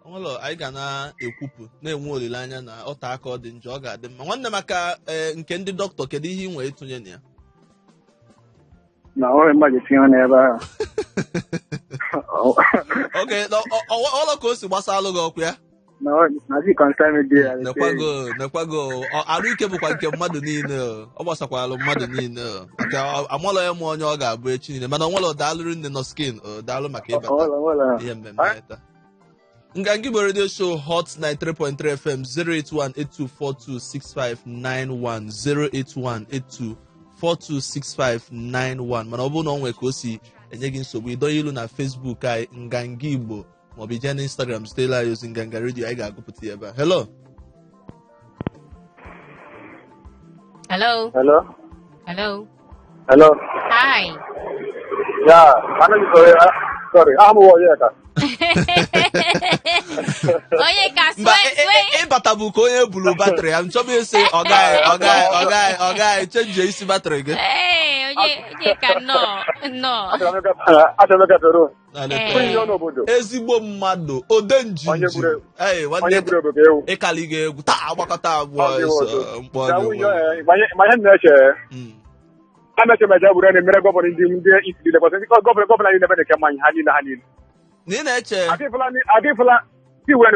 Ọnwụlọ anyị ga na-ekwupụ na-enwe olileanya na ọta aka ọ dị njọ ọ ga-adị mma, nwanne, maka nke ndị dọkịta. Kedu ihe ị nwere ịtụnye na ya? Na ọrụ mmadụ etinye ọnụ ebe ahụ. Oke ọlọ ka o si gbasalụ gị ọkụ ya. Na ọ na zi concern me dey. Nekwago, nekwago, arụ ike bụkwa nke mmadụ niile o. Ọ gbasakwalụ mmadụ niile o. Maka amalọ ya ma onye ọ ga-abụ echi niile, mana onwere. Daalụrụ nne nọ skin o, daalụ maka ịbata Ọla ọla. ihe mmemme anyị taa. Nganga Igbo Radio Show, Hot 93.3 FM, 08182426591, 08182426591. Mana ọ bụrụ na ọ nwee ka o si enye gị nsogbu, ịdọnye ilu na Facebook anyị, Nganga Igbo, maọbụ ije na Instagram zitela anyị ozi, Nganga Radio, anyị ga-agụpụta ya ebe a. Hello. Hello. Hello. Hello. Hello. Hi. Yeah, anaghị, sorry, sorry, I'm Onyeka. Onye ka Mba, swe swe. Ịbata bụ ka onye buru batrị ya nchọba isi. Ọ gaghị, ọ gaghị, ọ gaghị, ọ gaghị chenjie isi batrị gị. Ee, onye ka nnọọ nnọọ. Achọrọ m ịgafe road. Na-eleta. Onye nọ n'obodo. Ezigbo mmadụ ode Onye njinji. gburu Ee, nwanne. Onye gburu obodo ewu. Ịkali gị egwu taa agbakọta abụọ. Ọ dị eso ụtọ. mkpọ Na gị nwunye, nwere. ma ihe m na-eche, a na-eche ma eje buru na-emere gọvanọ ndị isi niile, bọsị ndị gọvanọ anyị na-ebe na-eke mmanya ha niile, ha niile. Na ị na-eche Adịfụla ti were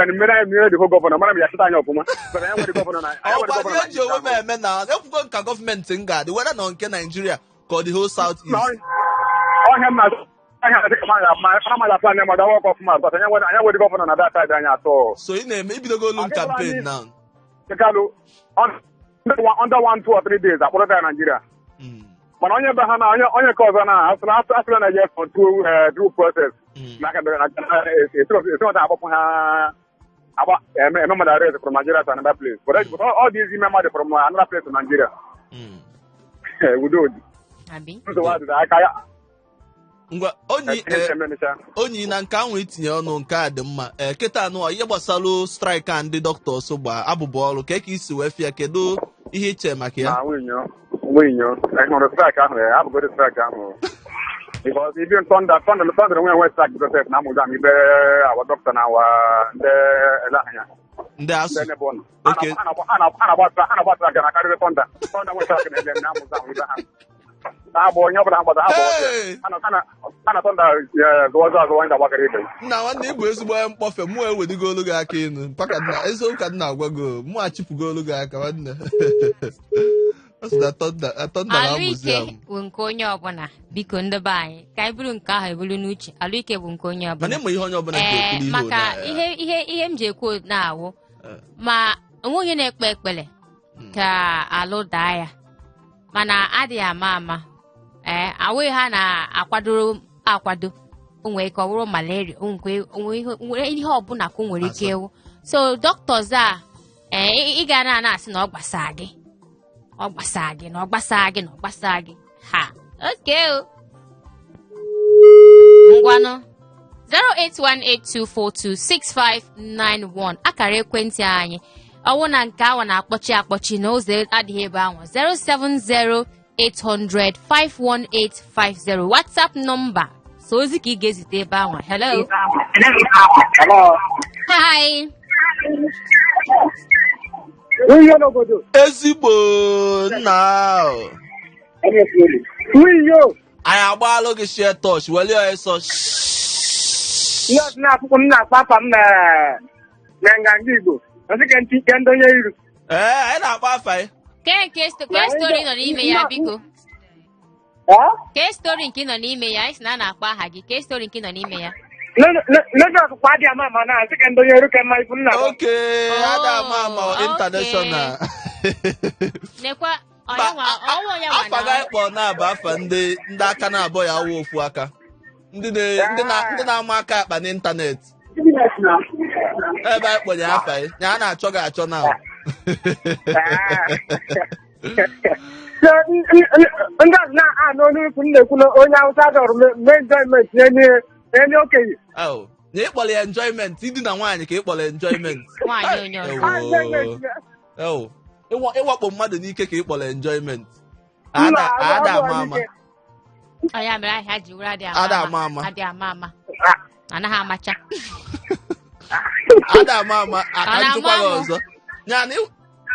na mmere anyị mmere dịfo gọvanọ mara m ya chịta anyị ọfụma. But anyị nwere gọvanọ na anyị nwere Ọkwa gọvanọ ihe na eji onwe m eme na ekwugo nka gọọmenti m ga-adị weda nọ nke Naijiria ka ọ dị whole South Na East. ọhịa m na-azụ ọhịa na-adị ka mmadụ apụ anya mmadụ ọkụ ọfụma, but anyị nwere gọvanọ na that side anyị atọ. So ị na-eme ibidogo olu campaign now? Kalu under 1, 2 or 3 days akpọrọta ya Nigeria. Mana onye be ha na onye nke ọzọ na asịrị na yes for through process n'aka esi agbapụ ha agba eme mmadụ arrest from Nigeria to another place, but all these ime mmadụ from another place to Nigeria. Udo dị. Abi. Nsogbu adịghị aka ya. Ngwa, onyi. Emecha. Onyi, na nke ahụ itinye ọnụ, nke a dị mma. Ee, kịta anụ ihe gbasara strike a ndị doctors gba, abụbụ ọrụ ka isi wee fịa, kedu ihe iche maka ya? Na nwunye ị hụrụ strike ahụ, ya abụgoro strike ahụ, because even thunder nwe strike because na amụza m ibe our doctor na our ndị ele anya. Ndị asụ. Ndị nebo nọ. Okay. Ha na-agba strike na karịrị thunder nwe strike na ele na amụza m ibe ha na-agba onye ọbụla ha gbada ha gba ọsọ. Hey! Ha na thunder zụọ zụọ azụọ ndị agbakọrọ ibe. Nna nwanne, ị bụ ezigbo onye mkpọfe. Mụ ewedigo olu gị aka enu mpaka nna, eziokwu ka m na-agwa gị o. Mụ achịpụgo olu gị aka, nwanne. Ọ sị na thunder na-amụzi Alụike amụ. bụ nke onye ọbụla. Biko, ndị be anyị, ka anyị buru nke ahụ eburu n'uche, alụike bụ nke onye ọbụla. Mana ịma ihe onye ọbụla ji ekwuru ihe maka one a ya. ihe m ji ekwu na-awụ ma onwe onye na-ekpe ekpere ka alụ daa ya, mana adịghị ama ama. Ee, awụghị ha na-akwadoro akwado, o nwere ike ọ bụrụ malaria, o nwere ihe ọbụla ka o nwere ike Asa. ịwụ. So doctors a, ee, ị ga na na-asị na ọ gbasaa gị, ọ gbasaa gị, na ọ gbasaa gị, na ọ gbasaa gị ha. Oke o, ngwanụ, 08182426591 akara ekwentị anyị. Ọwụ na nke ahụ na-akpọchi akpọchi na ụzọ adịghị ebe ahụ, 07080051850 WhatsApp nọmba, so ozi ka ị ga-ezite ebe ahụ. Hello. Hello. Hi. Nwunye n'obodo. Ezigbo nna ahụ. Nwunye. Anyị agbaalụ gị share touch weli ọsọ. Ihe ọzọ na-akwụkwọ m na-akpa afa m na nganga Igbo. Ọsị ka ntị ke ndị onye iru. Ee, anyị na-akpọ afa anyị. Ke nke ke story nọ n'ime ya, biko? Ke story nke ị nọ n'ime ya? Anyị sị na a na-akpọ aha gị. Ke story nke ị nọ n'ime ya? Lagos kwa dị ama ama na asị ka ndị onye iru ka mma ifu nna. Oke. Oh, ada ama ama. Okay. International. Nekwa ọya nwa ọwụ ya nwa. Afa gị anyị kpọọ na-abụ afa ndị aka na-abọ ya awụ ofu aka, ndị na-ama aka akpa n'ịntanetị ebe anyị kpọnye afa ya ya a na-achọ gị achọ na. So, ndị ọzọ na-anụ olu ikwu m na-ekwu na onye Awụsa dọrọ mee enjoyment n'enye okenye. Oh, na ịkpọrọ ya enjoyment, idina nwaanyị ka ịkpọrọ enjoyment. Nwaanyị onye ọzọ. Ewo. Ah, enjoyment. Ewo. Ịwakpo mmadụ n'ike ka ịkpọrọ enjoyment. Mba, ada ọ bụ ama ama. n'ike. Ọ ya mere ahịa ji were adị ama. Ada ama ama. Adị ama ama, anaghị amacha. Ada ama ama aka. Ọ na-ama Njụkwa gị amụ. ọzọ ya na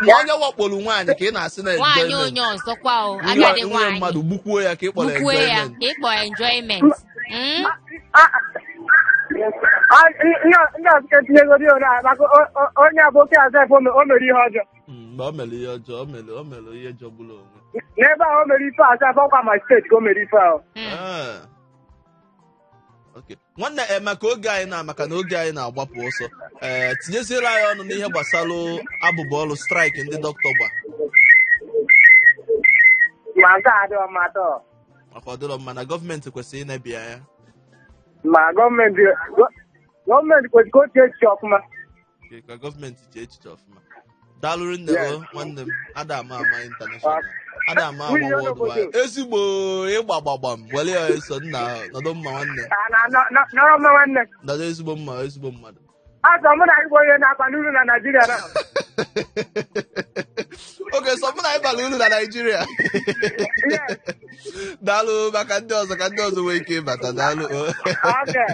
ma onye wakporo nwaanyị ka ị na-asị na Nwaanyị enjoyment. onye ọzọ kwa o. Nwunye Agadi nwunye nwaanyị mmadụ gbukwuo ya ka ị kpọrọ gbukwue ya enjoyment. ka ịkpọ enjoyment. Ah, ndị ọzọ ka etinyegoro ya ole maka onye aboki azef o mere ihe ọjọọ. Mgbe o mere ihe ọjọọ, o mere ihe jọgburu onwe. N'ebe ahụ o mere ife azef, ọkwa ma steeti ka o mere ife ahụ. Ah. Okay. Nwanne, ee, maka oge anyị na maka na oge anyị na-agbapụ ọsọ, ee, tinyeziela anyị ọnụ n'ihe gbasara abụba ọrụ strike ndị dọkịta gba. Ma nke a adịghị mma atọ. Maka ọ dịrọ mma na gọọmenti kwesịrị ịnebi anya. Ma gọọmenti kwesịrị ka o chee echiche ọfụma. Okay, ka gọọmenti chee echiche ọfụma. Daalụrụ nne. Yes. O nwanne m, ada ama ama international, ada ama ama Nwunye worldwide, ezigbo ịgba gbagbagbam were ya eso nna. Nọdụ mma, nwanne. Ah, nọrọ mma, nwanne. Nọdụ ezigbo mma, ezigbo mmadụ. Azọ mụ na gị bụ onye na-aba n'uru na Naịjirịa na. Oge sọ mụ na anyị bara uru na Naịjirịa. Yes. Daalụ maka ndị ọzọ, ka ndị ọzọ nwee ike ịbata. Daalụ. Okay.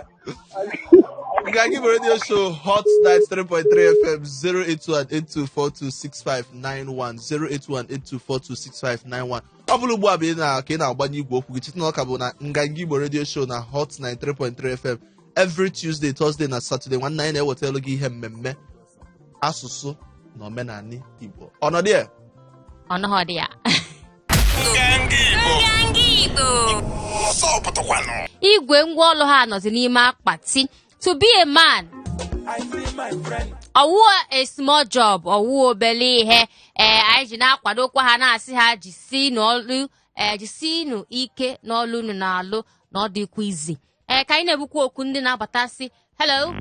Nganga Igbo Radio Show, Hot 93.3 FM, 08182426591, 08182426591. Ọ bụrụ ugbu a bụ ka ị na-agbanye igwe okwu gị, cheta na ọ ka bụ na Nganga Igbo Radio Show na Hot 93.3 FM, every Tuesday, Thursday na Saturday. Nwanne, anyị na-ewetara gị ihe mmemme asụsụ na omenala Igbo. Ọnọdụ ya. Ọnọghọ dị ya. Nganga Igbo. Nganga Igbo. Ọsọ pụtakwanụ. Igwe ngwaọrụ ha nọzi n'ime akpati. To be a man. Ọwụọ a small job, ọwụọ obele ihe. Ee, anyị ji na-akwadokwa ha, na-asị ha jisi n'ọlụ, ee, jisinụ ike n'ọlụ unu na-alụ, na ọ dịkwa easy. Ee, ka anyị na-ebukwa okwu ndị na-abatasị. Hello.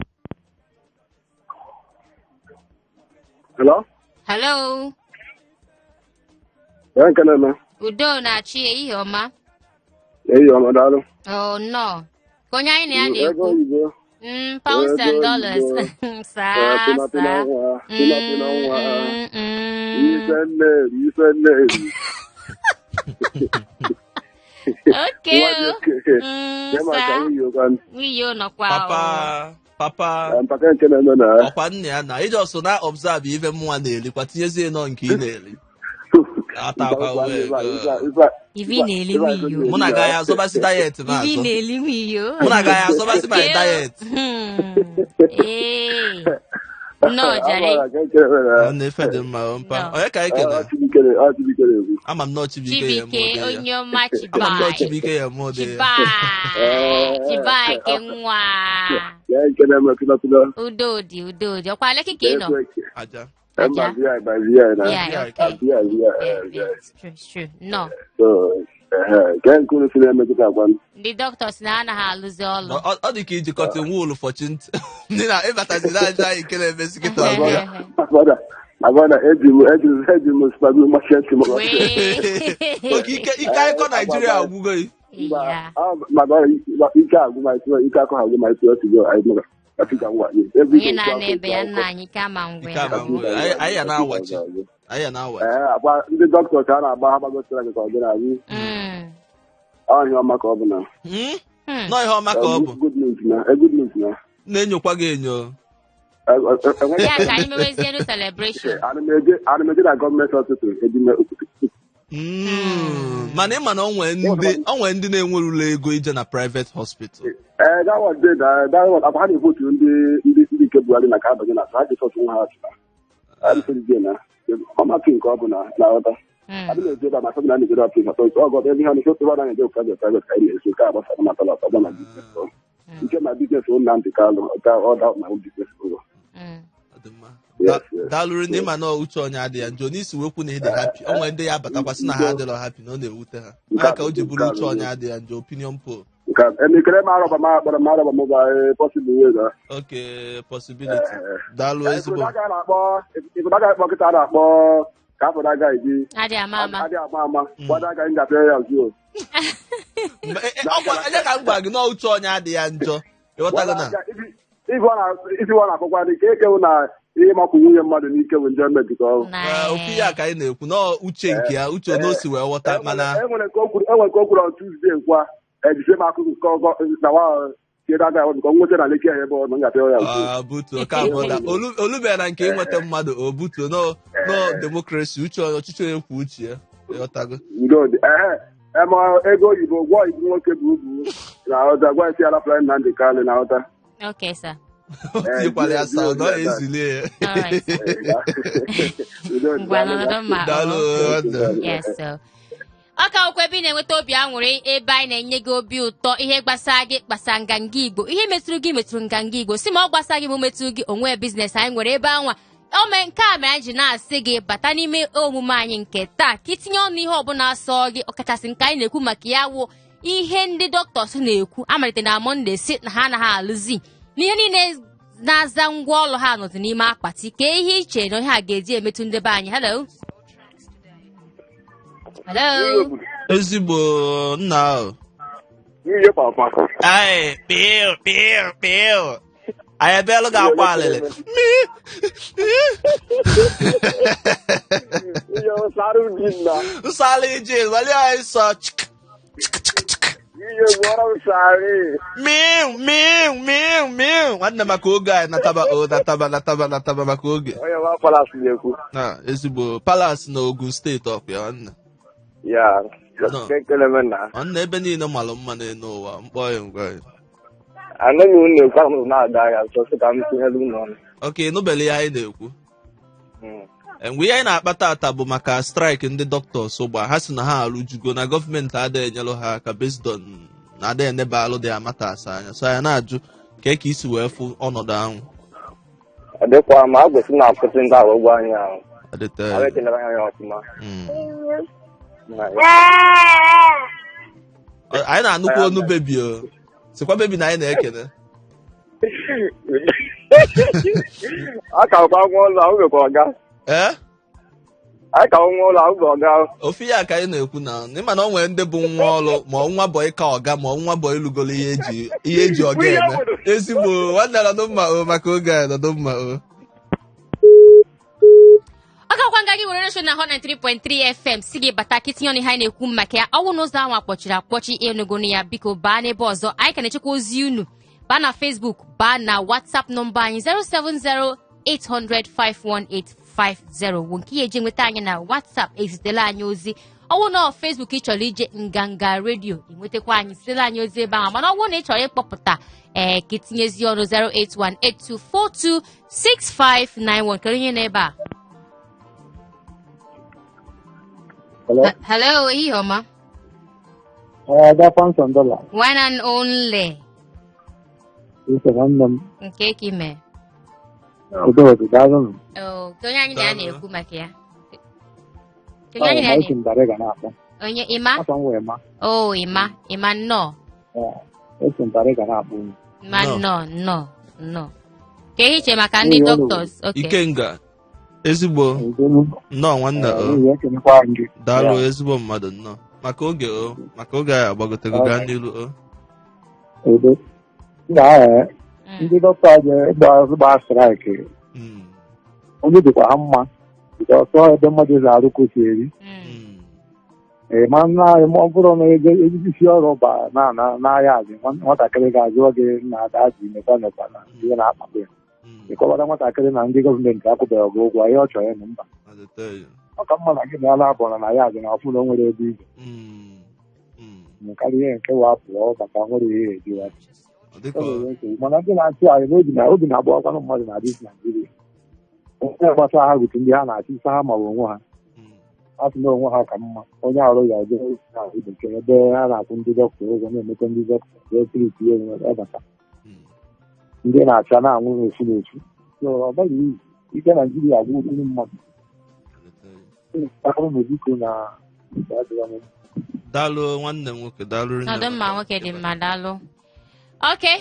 Hello? Hello. Ya nke na-eme. Udo na-achị, ehihie ọma. Eyi ọma, daalụ. Oh, nnọọ. Ka onye anyị na ya Ego na-ekwu? oyibo. Pounds and Ego dollars. oyibo. Saa, Pịnapịna saa. nwa, pịnapịna nwa. Mm. Ife nne-eri, ife nne-eri. Okay. Nwa dị oke. Ya maka Saa. nwunye ụkwa. Nwunye nọkwa. Papa, papa. Mpaka nke na-eme na Ọkwa nna ya na ije ọsọ na observe ife mụnwa na-elikwa, tinyezie nọ nke ị na-eri atakwa wee Ife ị na-eli nwunye. Mụ na gaghị azọbasị diet m Ife ị azọ. na-eli nwunye. Mụ na gaghị azọbasị my diet. Ee. Nnọọ, jare. Ọ na-efe dị mma o, mpa. No. Onye ka anyị kene? Ama m nọọ Chibuike ya eme Chibuike ụdị ya. onye ọma. Ama m nọọ Chibai. Chibuike ya eme ụdị ya. Chibai. Chibai ke nwa. Udo dị, udo dị. Ọkwa Lekki ka ị nọ? Aja. Aja. Yeah, Yeah, okay. Yeah, it's true, it's true. No. Ndị doctors na anaghị alụzi ọlụ. Ọ dị ka iji cotton wool fọchi ntị ndị na ịbatazi na-ajụ anyị nke na-emesi kịta ọbịa. Eji m spagbu machie ntị m. Wee. Oke ike ike akụkọ Naijiria agwụgo. Yeah. Ike agwụ ma ike akọ ha agwụ ma ike otu go Africa ngwa. Onye na-ana ebe ya nna anyị kama ngwe. Ike ama ngwe. Anyị ya na-awachi, anyị ya na-awachi. Ee, akwa ndị dọkịta ka a na-agba ha gbagosira gị ka ọ dị na-abụ ọhịa ọma ka ọ bụ na Nọọ ihe ọma ka ọ bụ. Good news na eh, good news na Na-enyokwa gị enyo. Ya ka anyị mewezienu celebration. Ana m eje na gọọmenti hospital eji mee okutu. Mana ị ma na o nwee ndị na-enwerula ego ije na private hospital. Ee, that one dey na that one akwa ha na-evotu ndị nke Buhari na ka ha banye na ha ji sọtụ nwa ha achịta ha dị na ọmatụ nke ọ bụ na na ọta adị na-eje ebe a ma sọ na na-eje that place atọ ọgọ ebe ihe na-eje ebe a na-eje private private ka anyị na-eso nke a gbasara na tala ọgbọ na business ọ nke ma business o Nnamdi Kanu ka ọ da ma business ụlọ. Ọ dị mma. Yes, yes. Daalụrụ ndị ma na uche onye adị ya njọ n'isi wekwu na ịdị happy. O nwere ndị ya abatakwa sị na ha adịrọ happy na ọ na-ewute ha. Nke a Anya ka o ji bụrụ nke a uche onye adị ya njọ, opinion poll. Nke a emekere m arọba m akpọrọ m arọba m ba possible way na Okay, possibility. Daalụ ezigbo. Ibodo aga akpọ kịta a na-akpọ ka afọ na-aga eji Adị ama ama. Adị ama ama gbado aka m ga-apịa ya zuo. Ọkwa onye ka m gwa gị na uche onye adị ya njọ, ịghọtago na Isi ọ na-akọkwa dị ka ekewu na ihe makwu nwunye mmadụ n'ike bụ njọ mmejikọ ọrụ. Na Ee, ofu ihe a ka anyị na-ekwu na uche nke ya, uche na o si wee ghọta, mana enwere nke o kwuru enwere nke o kwuru on Tuesday kwa ejise m akụkụ nke ọgọ na nwa kedu aga ahụ nke nweta na Lekki ahụ ebe ọ nọ m ga-apịa ya zuo. Ah, butuo ka abụọ da olubeghị na nke ịnweta mmadụ o butuo no no democracy, uche ọchịchị onye kwuo uche ya, ịghọtago. Udo dị ehe ema ego oyibo gwọ ibu nwoke bụ ugwu na ọta gwa isi ala fly Nnamdi Kanu na ọta. Okay, sir. O tinyekwara ya sound ọ ezulie ya. All right, sir. Udo dị. Ngwa nọdụ mma. Daalụ nwanne. Yes, sir. Ọ ka okwu ebe ị na-enweta obi aṅụrị, ebe anyị na-enye gị obi ụtọ, ihe gbasara gị gbasa Nganga Igbo, ihe metụrụ gị metụrụ Nganga Igbo, si ma ọ gbasa gị ma o metụrụ gị onwe business anyị nwere ebe anwa o mee. Nke a mere anyị ji na-asị gị bata n'ime omume anyị nke taa ka itinye ọnụ ihe ọbụla sọ gị, ọkachasị nke anyị na-ekwu maka ya wụ ihe ndị doctors na-ekwu amalite na Monday si na ha anaghị alụzi n'ihe niile na-aza ngwa ọlụ ha nọzi n'ime akpati. Ka ihe iche na ihe a ga-eji emetụ ndị be anyị. Hello, hello. Ezigbo nna ahụ. Ihe papa. Ai, pịụ pịụ pịụ, anyị ebeelụ gị akwa alịlị. Ihe sarụ dị nna. Nsala ije wali anyị sọ chik chik chik chik. Ihe gwọrọ m sarị. Miu miu miu miu, nwanne, maka oge anyị nataba o nataba nataba nataba maka oge. Onye nwa palace na-ekwu. Na ezigbo palace na Ogun Steeti ọkwa ya, nwanne. Ya. No. Kekele m na. Nwanne, ebe niile malụ mma n'elu ụwa mkpọ ya ngwa ya. Anaghị m na-ekwu ahụ m na-ada ya nso sị ka m tinyere unu ọnụ. Ok, nụbele ihe anyị na-ekwu. Mgbe ihe anyị na-akpa tata bụ maka strike ndị doctors gba, ha si na ha arụjugo na gọọmenti adịghị enyelụ ha aka based on na adịghị enebe alụ dị amata asa anya, so anyị na-ajụ ka isi wee fụ ọnọdụ ahụ. Ọ dịkwa ma a kwesị na-akwụsị ndị ahụ ụgwọ anyị ahụ. Adịte. Ahụ ekelere anyị ọfụma. Anyị na-anụkwa onu baby o. Sịkwa baby na anyị na-ekene. A ka kwa nwa ụlọ ahụ mekwa ọga. Ee? A ka nwa ụlọ ahụ bụ ọga. Ofu ya ka anyị na-ekwu na ịma na o nwere ndị bụ nwa ọrụ ma ọ nwa bọyị ka ọga ma ọ nwa bọyị lugolo ihe eji ọga eme. Ezigbo nwanne nọdụ mma o maka oge a nọdụ mma o. Ọ gakwa nga gị were redio na 103.3 FM si gị bata ka itinye ọnụ ihe anyị na-ekwu maka ya. Ọwụ n'ụzọ ahụ akpọchiri akpọchi ịnụgonu ya, biko baa n'ebe ọzọ. Anyị ka na-echekwa ozi unu. Baa na Facebook, baa na WhatsApp nọmba anyị 070-800-51850 bụ nke ya eji nweta anyị na WhatsApp. Ezitela anyị ozi. Ọwụ na Facebook ị chọrọ ije Nganga Redio, ị nwetakwa anyị, zitela anyị ozi ebe ahụ. Mana ọwụ na ị chọrọ ịkpọpụta ee ka itinyezi ọnụ 08182426591. Kedu onye nọ ebe a? Hello? Hello, ehihie ọma. Ada pounds and dollar. One and only. Ise nwanne m. Nke ka ime. Udo daalụ nụ. Oh, ke onye anyị na ya Daalụ. na-ekwu maka ya? Ke onye anyị Ọ na ya ma esi na-ekwu? m dara ga na-akpọ. Onye ịma? Afọ m wee ma. Oh, ịma. Ịma nnọọ. Esi m dara ga na-akpọ unu. Ịma Nnọọ. nnọọ, nnọọ, nnọọ. Ka ihe iche maka ndị Nwunye ọlụ. doctors. Okay. Ikenga ezigbo Udo nnọọ nwanne o. nwunye ekenekwa m gị. Daalụ Ya. ezigbo mmadụ nnọọ. Maka oge o, maka oge anyị agbagotego gaa n'ilu o. Udo. Nna ndị dọkịta je gba strike. Onye dịkwa ha mma. Ọsọ ebe mmadụ ji arụ ka o si eri. Ee, ma nna anyị ma ọ bụrụ na ejiji ọrụ ba na na n'ahịa azị nwatakịrị ga-ajụọ gị na ada ji mekwa mekwa na ihe na-akpakọ ya. Ịkọwara nwatakịrị na ndị gọọmenti akwụbeghị gị ụgwọ ihe ọ chọrọ ịnụ mba. Adịte ya. Ọ ka mma na gị na ala abụọ na ya azị na ọfụ na o nwere ebe ije karịa ihe nke wa pụọ maka nwere ihe ejiwa. Ọ dịka O nwere nsogbu mana ndị na-achị anyị n'obi na obi na-agba ọkwanụ mmadụ na adịghị Naijiria. Onye gbasara ha gotu ndị ha na-achị isa ha ma onwe ha a sị na onwe ha ka mma onye arụ ya eje na bekee ebe a na-akwụ ndị dọkịta ụgwọ na-emete ndị dọkịta jee triti ya onwe ebata ndị na-acha na-anwụ n'ofu n'ofu. So ọ baghị uru ike Naijiria agwụ ụdịrị mmadụ akụrụ na biko na adịghị m. Daalụ nwanne m nwoke, daalụ rinne Nọdụ mma maka nwoke dị mma, daalụ. Okay.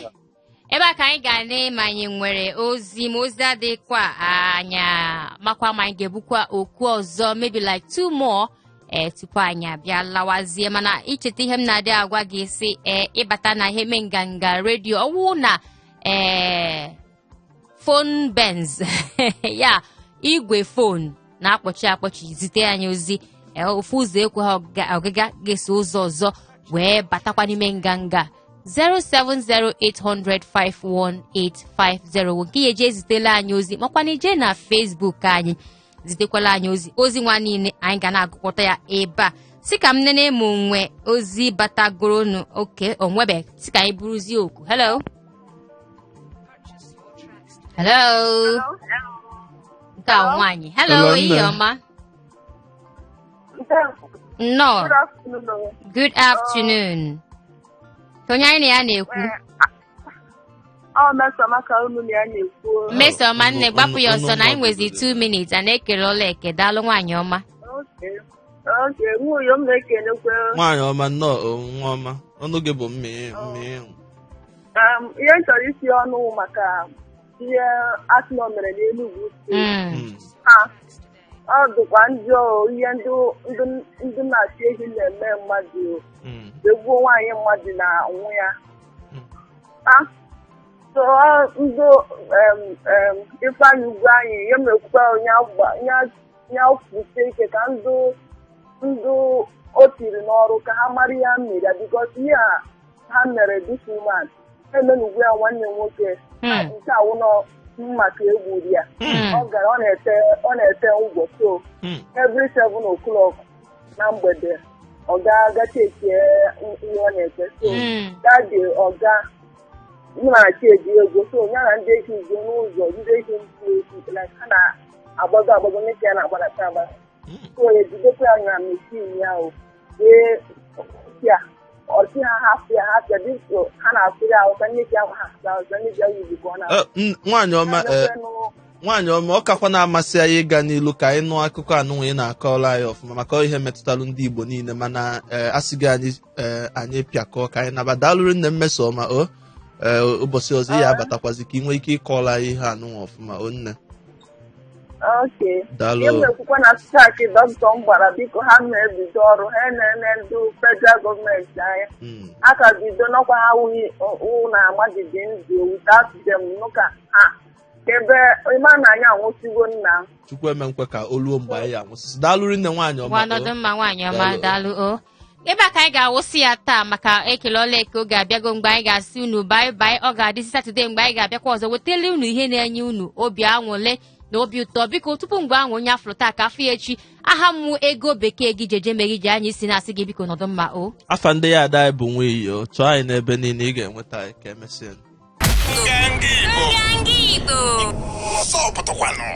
Ebe a ka anyị ga na ma anyị nwere ozi ma ozi adịkwa anya makwa ma anyị ga-ebukwa okwu ọzọ, maybe like two more ee tupu anyị abịa lawazie. Mana icheta ihe m na-adị agwa gị si ee ịbata na ihe mee Nganga Redio ọwụ na ee phone benz ya igwe phone na-akpọchi akpọchi, zite anyị ozi. Ee, ofu ụzọ ekwe ha ọgịga ga-eso ụzọ ọzọ wee batakwa n'ime Nganga 07080051850 nke ya eje ezitela anyị ozi, makwana ije na Facebook anyị zitekwala anyị ozi. Ozi nwa niile anyị ga na-agụkọta ya ebe a. Si ka m nene m nwe ozi batagoronu oke onwebe, si ka anyị buruzie oku. Hello, hello, nke a nwaanyị. Hello. Hello, nne. Ehihie ọma. Nnọọ. Good afternoon. Good afternoon. Ka onye anyị na ya na-ekwu? Ọ Mmesoma ka unu na ya na-ekwu. Mmesoma nne, gbapụ ya ọsọ na anyị nwezi unu 2 minutes a na-ekele ọla eke. Daalụ nwaanyị ọma. Okay, nwunye m na-ekelekwe. Nwaanyị ọma nnọọ o, nwa ọma ọnụ gị bụ mmee mmee. Ihe m chọrọ isi ọnụ wụ maka ihe Arsenal mere n'Enugu steeti. Ha ọ dịkwa njọ o, ihe ndị na-achị ehi na-eme mmadụ o. Egbuo nwaanyị mmadụ na nwụ ya. Ha so ndị Ifeanyị ugwu anyị ihe m ekwukwa onye kwusie ike ka ndụ ndụ o tiri n'ọrụ ka ha mara ihe ha mere ya, because ihe a ha mere this woman emenugwu ya nwanne m nwoke nke awụnọ maka egburu ya. Ọ gara ọ na-ete ụgwọ, so every 7 o'clock na mgbede ọ ga-aga chekie ihe ọ na-ete. So that day ọ ga mụ na-achị eji ego, so ya na ndị ehi ugo n'ụzọ ndị ehi ntụ ehi like ha na-agbago agbago nke ya na-agbadata agbada, so ejidekwa ya na machine ya o wee ya ọsị ha hapụ ya hapụ ya dịso ha na-asụrụ ya Hausa, nne ya ahụ ha asụ Hausa, nne ya yizi ka ọ na Nwaanyị ọma, Nwaanyị ọma, ọ kakwa na-amasị anyị ịga n'ilu ka anyị nụ akụkọ anụnwa ị na-akọrọ anyị ọfụma, maka ihe metụtara ndị Igbo niile, mana asịghị anyị anyị pịakọọ ka anyị naba. Daalụrụ nne, mmeso ọma o. Ụbọchị ọzọ ya abatakwazi ka ị nwee ike ịkọrọ anyị ihe anụnwa ọfụma o, nne. Okay. Daalụ. Ihe m na-ekwukwa na strike dọkịta m gbara, biko, ha na-ebido ọrụ ha na-ene ndị federal gọọmenti anya. Ha ka bido n'ọkwa ha wụ na amadidi ndụ without them nụka ha ebe ịma na anyị anwụsigo nna. Chukwu eme nkwe ka o luo mgbe anyị anwụsịsị. Daalụrụ nne, nwaanyị ọma. Ngwa, o. nọdụ mma, nwaanyị ọma. Daalụ. Daalụ o. Ebe a ka anyị ga-awụsị ya taa, maka ekele ọla eke oge abịago mgbe anyị ga-asị unu bye bye. Ọ ga-adịzi Satọde mgbe anyị ga-abịakwa ọzọ wetara unu ihe na-enye unu obi aṅụle na obi ụtọ. Biko, tupu mgbe ahụ, onye afụrụ taa ka afọ ya echi. Aha m ego bekee gị jeje megị ji anyị isi na-asị gị, biko, nọdụ mma o. Afa ndị ya ada anyị bụ Nwiyo. Chọọ anyị n'ebe niile, ị ga-enweta anyị. Ka emesịa. Nganga Igbo. Nganga Igbo. Ọsọ pụtakwanụ.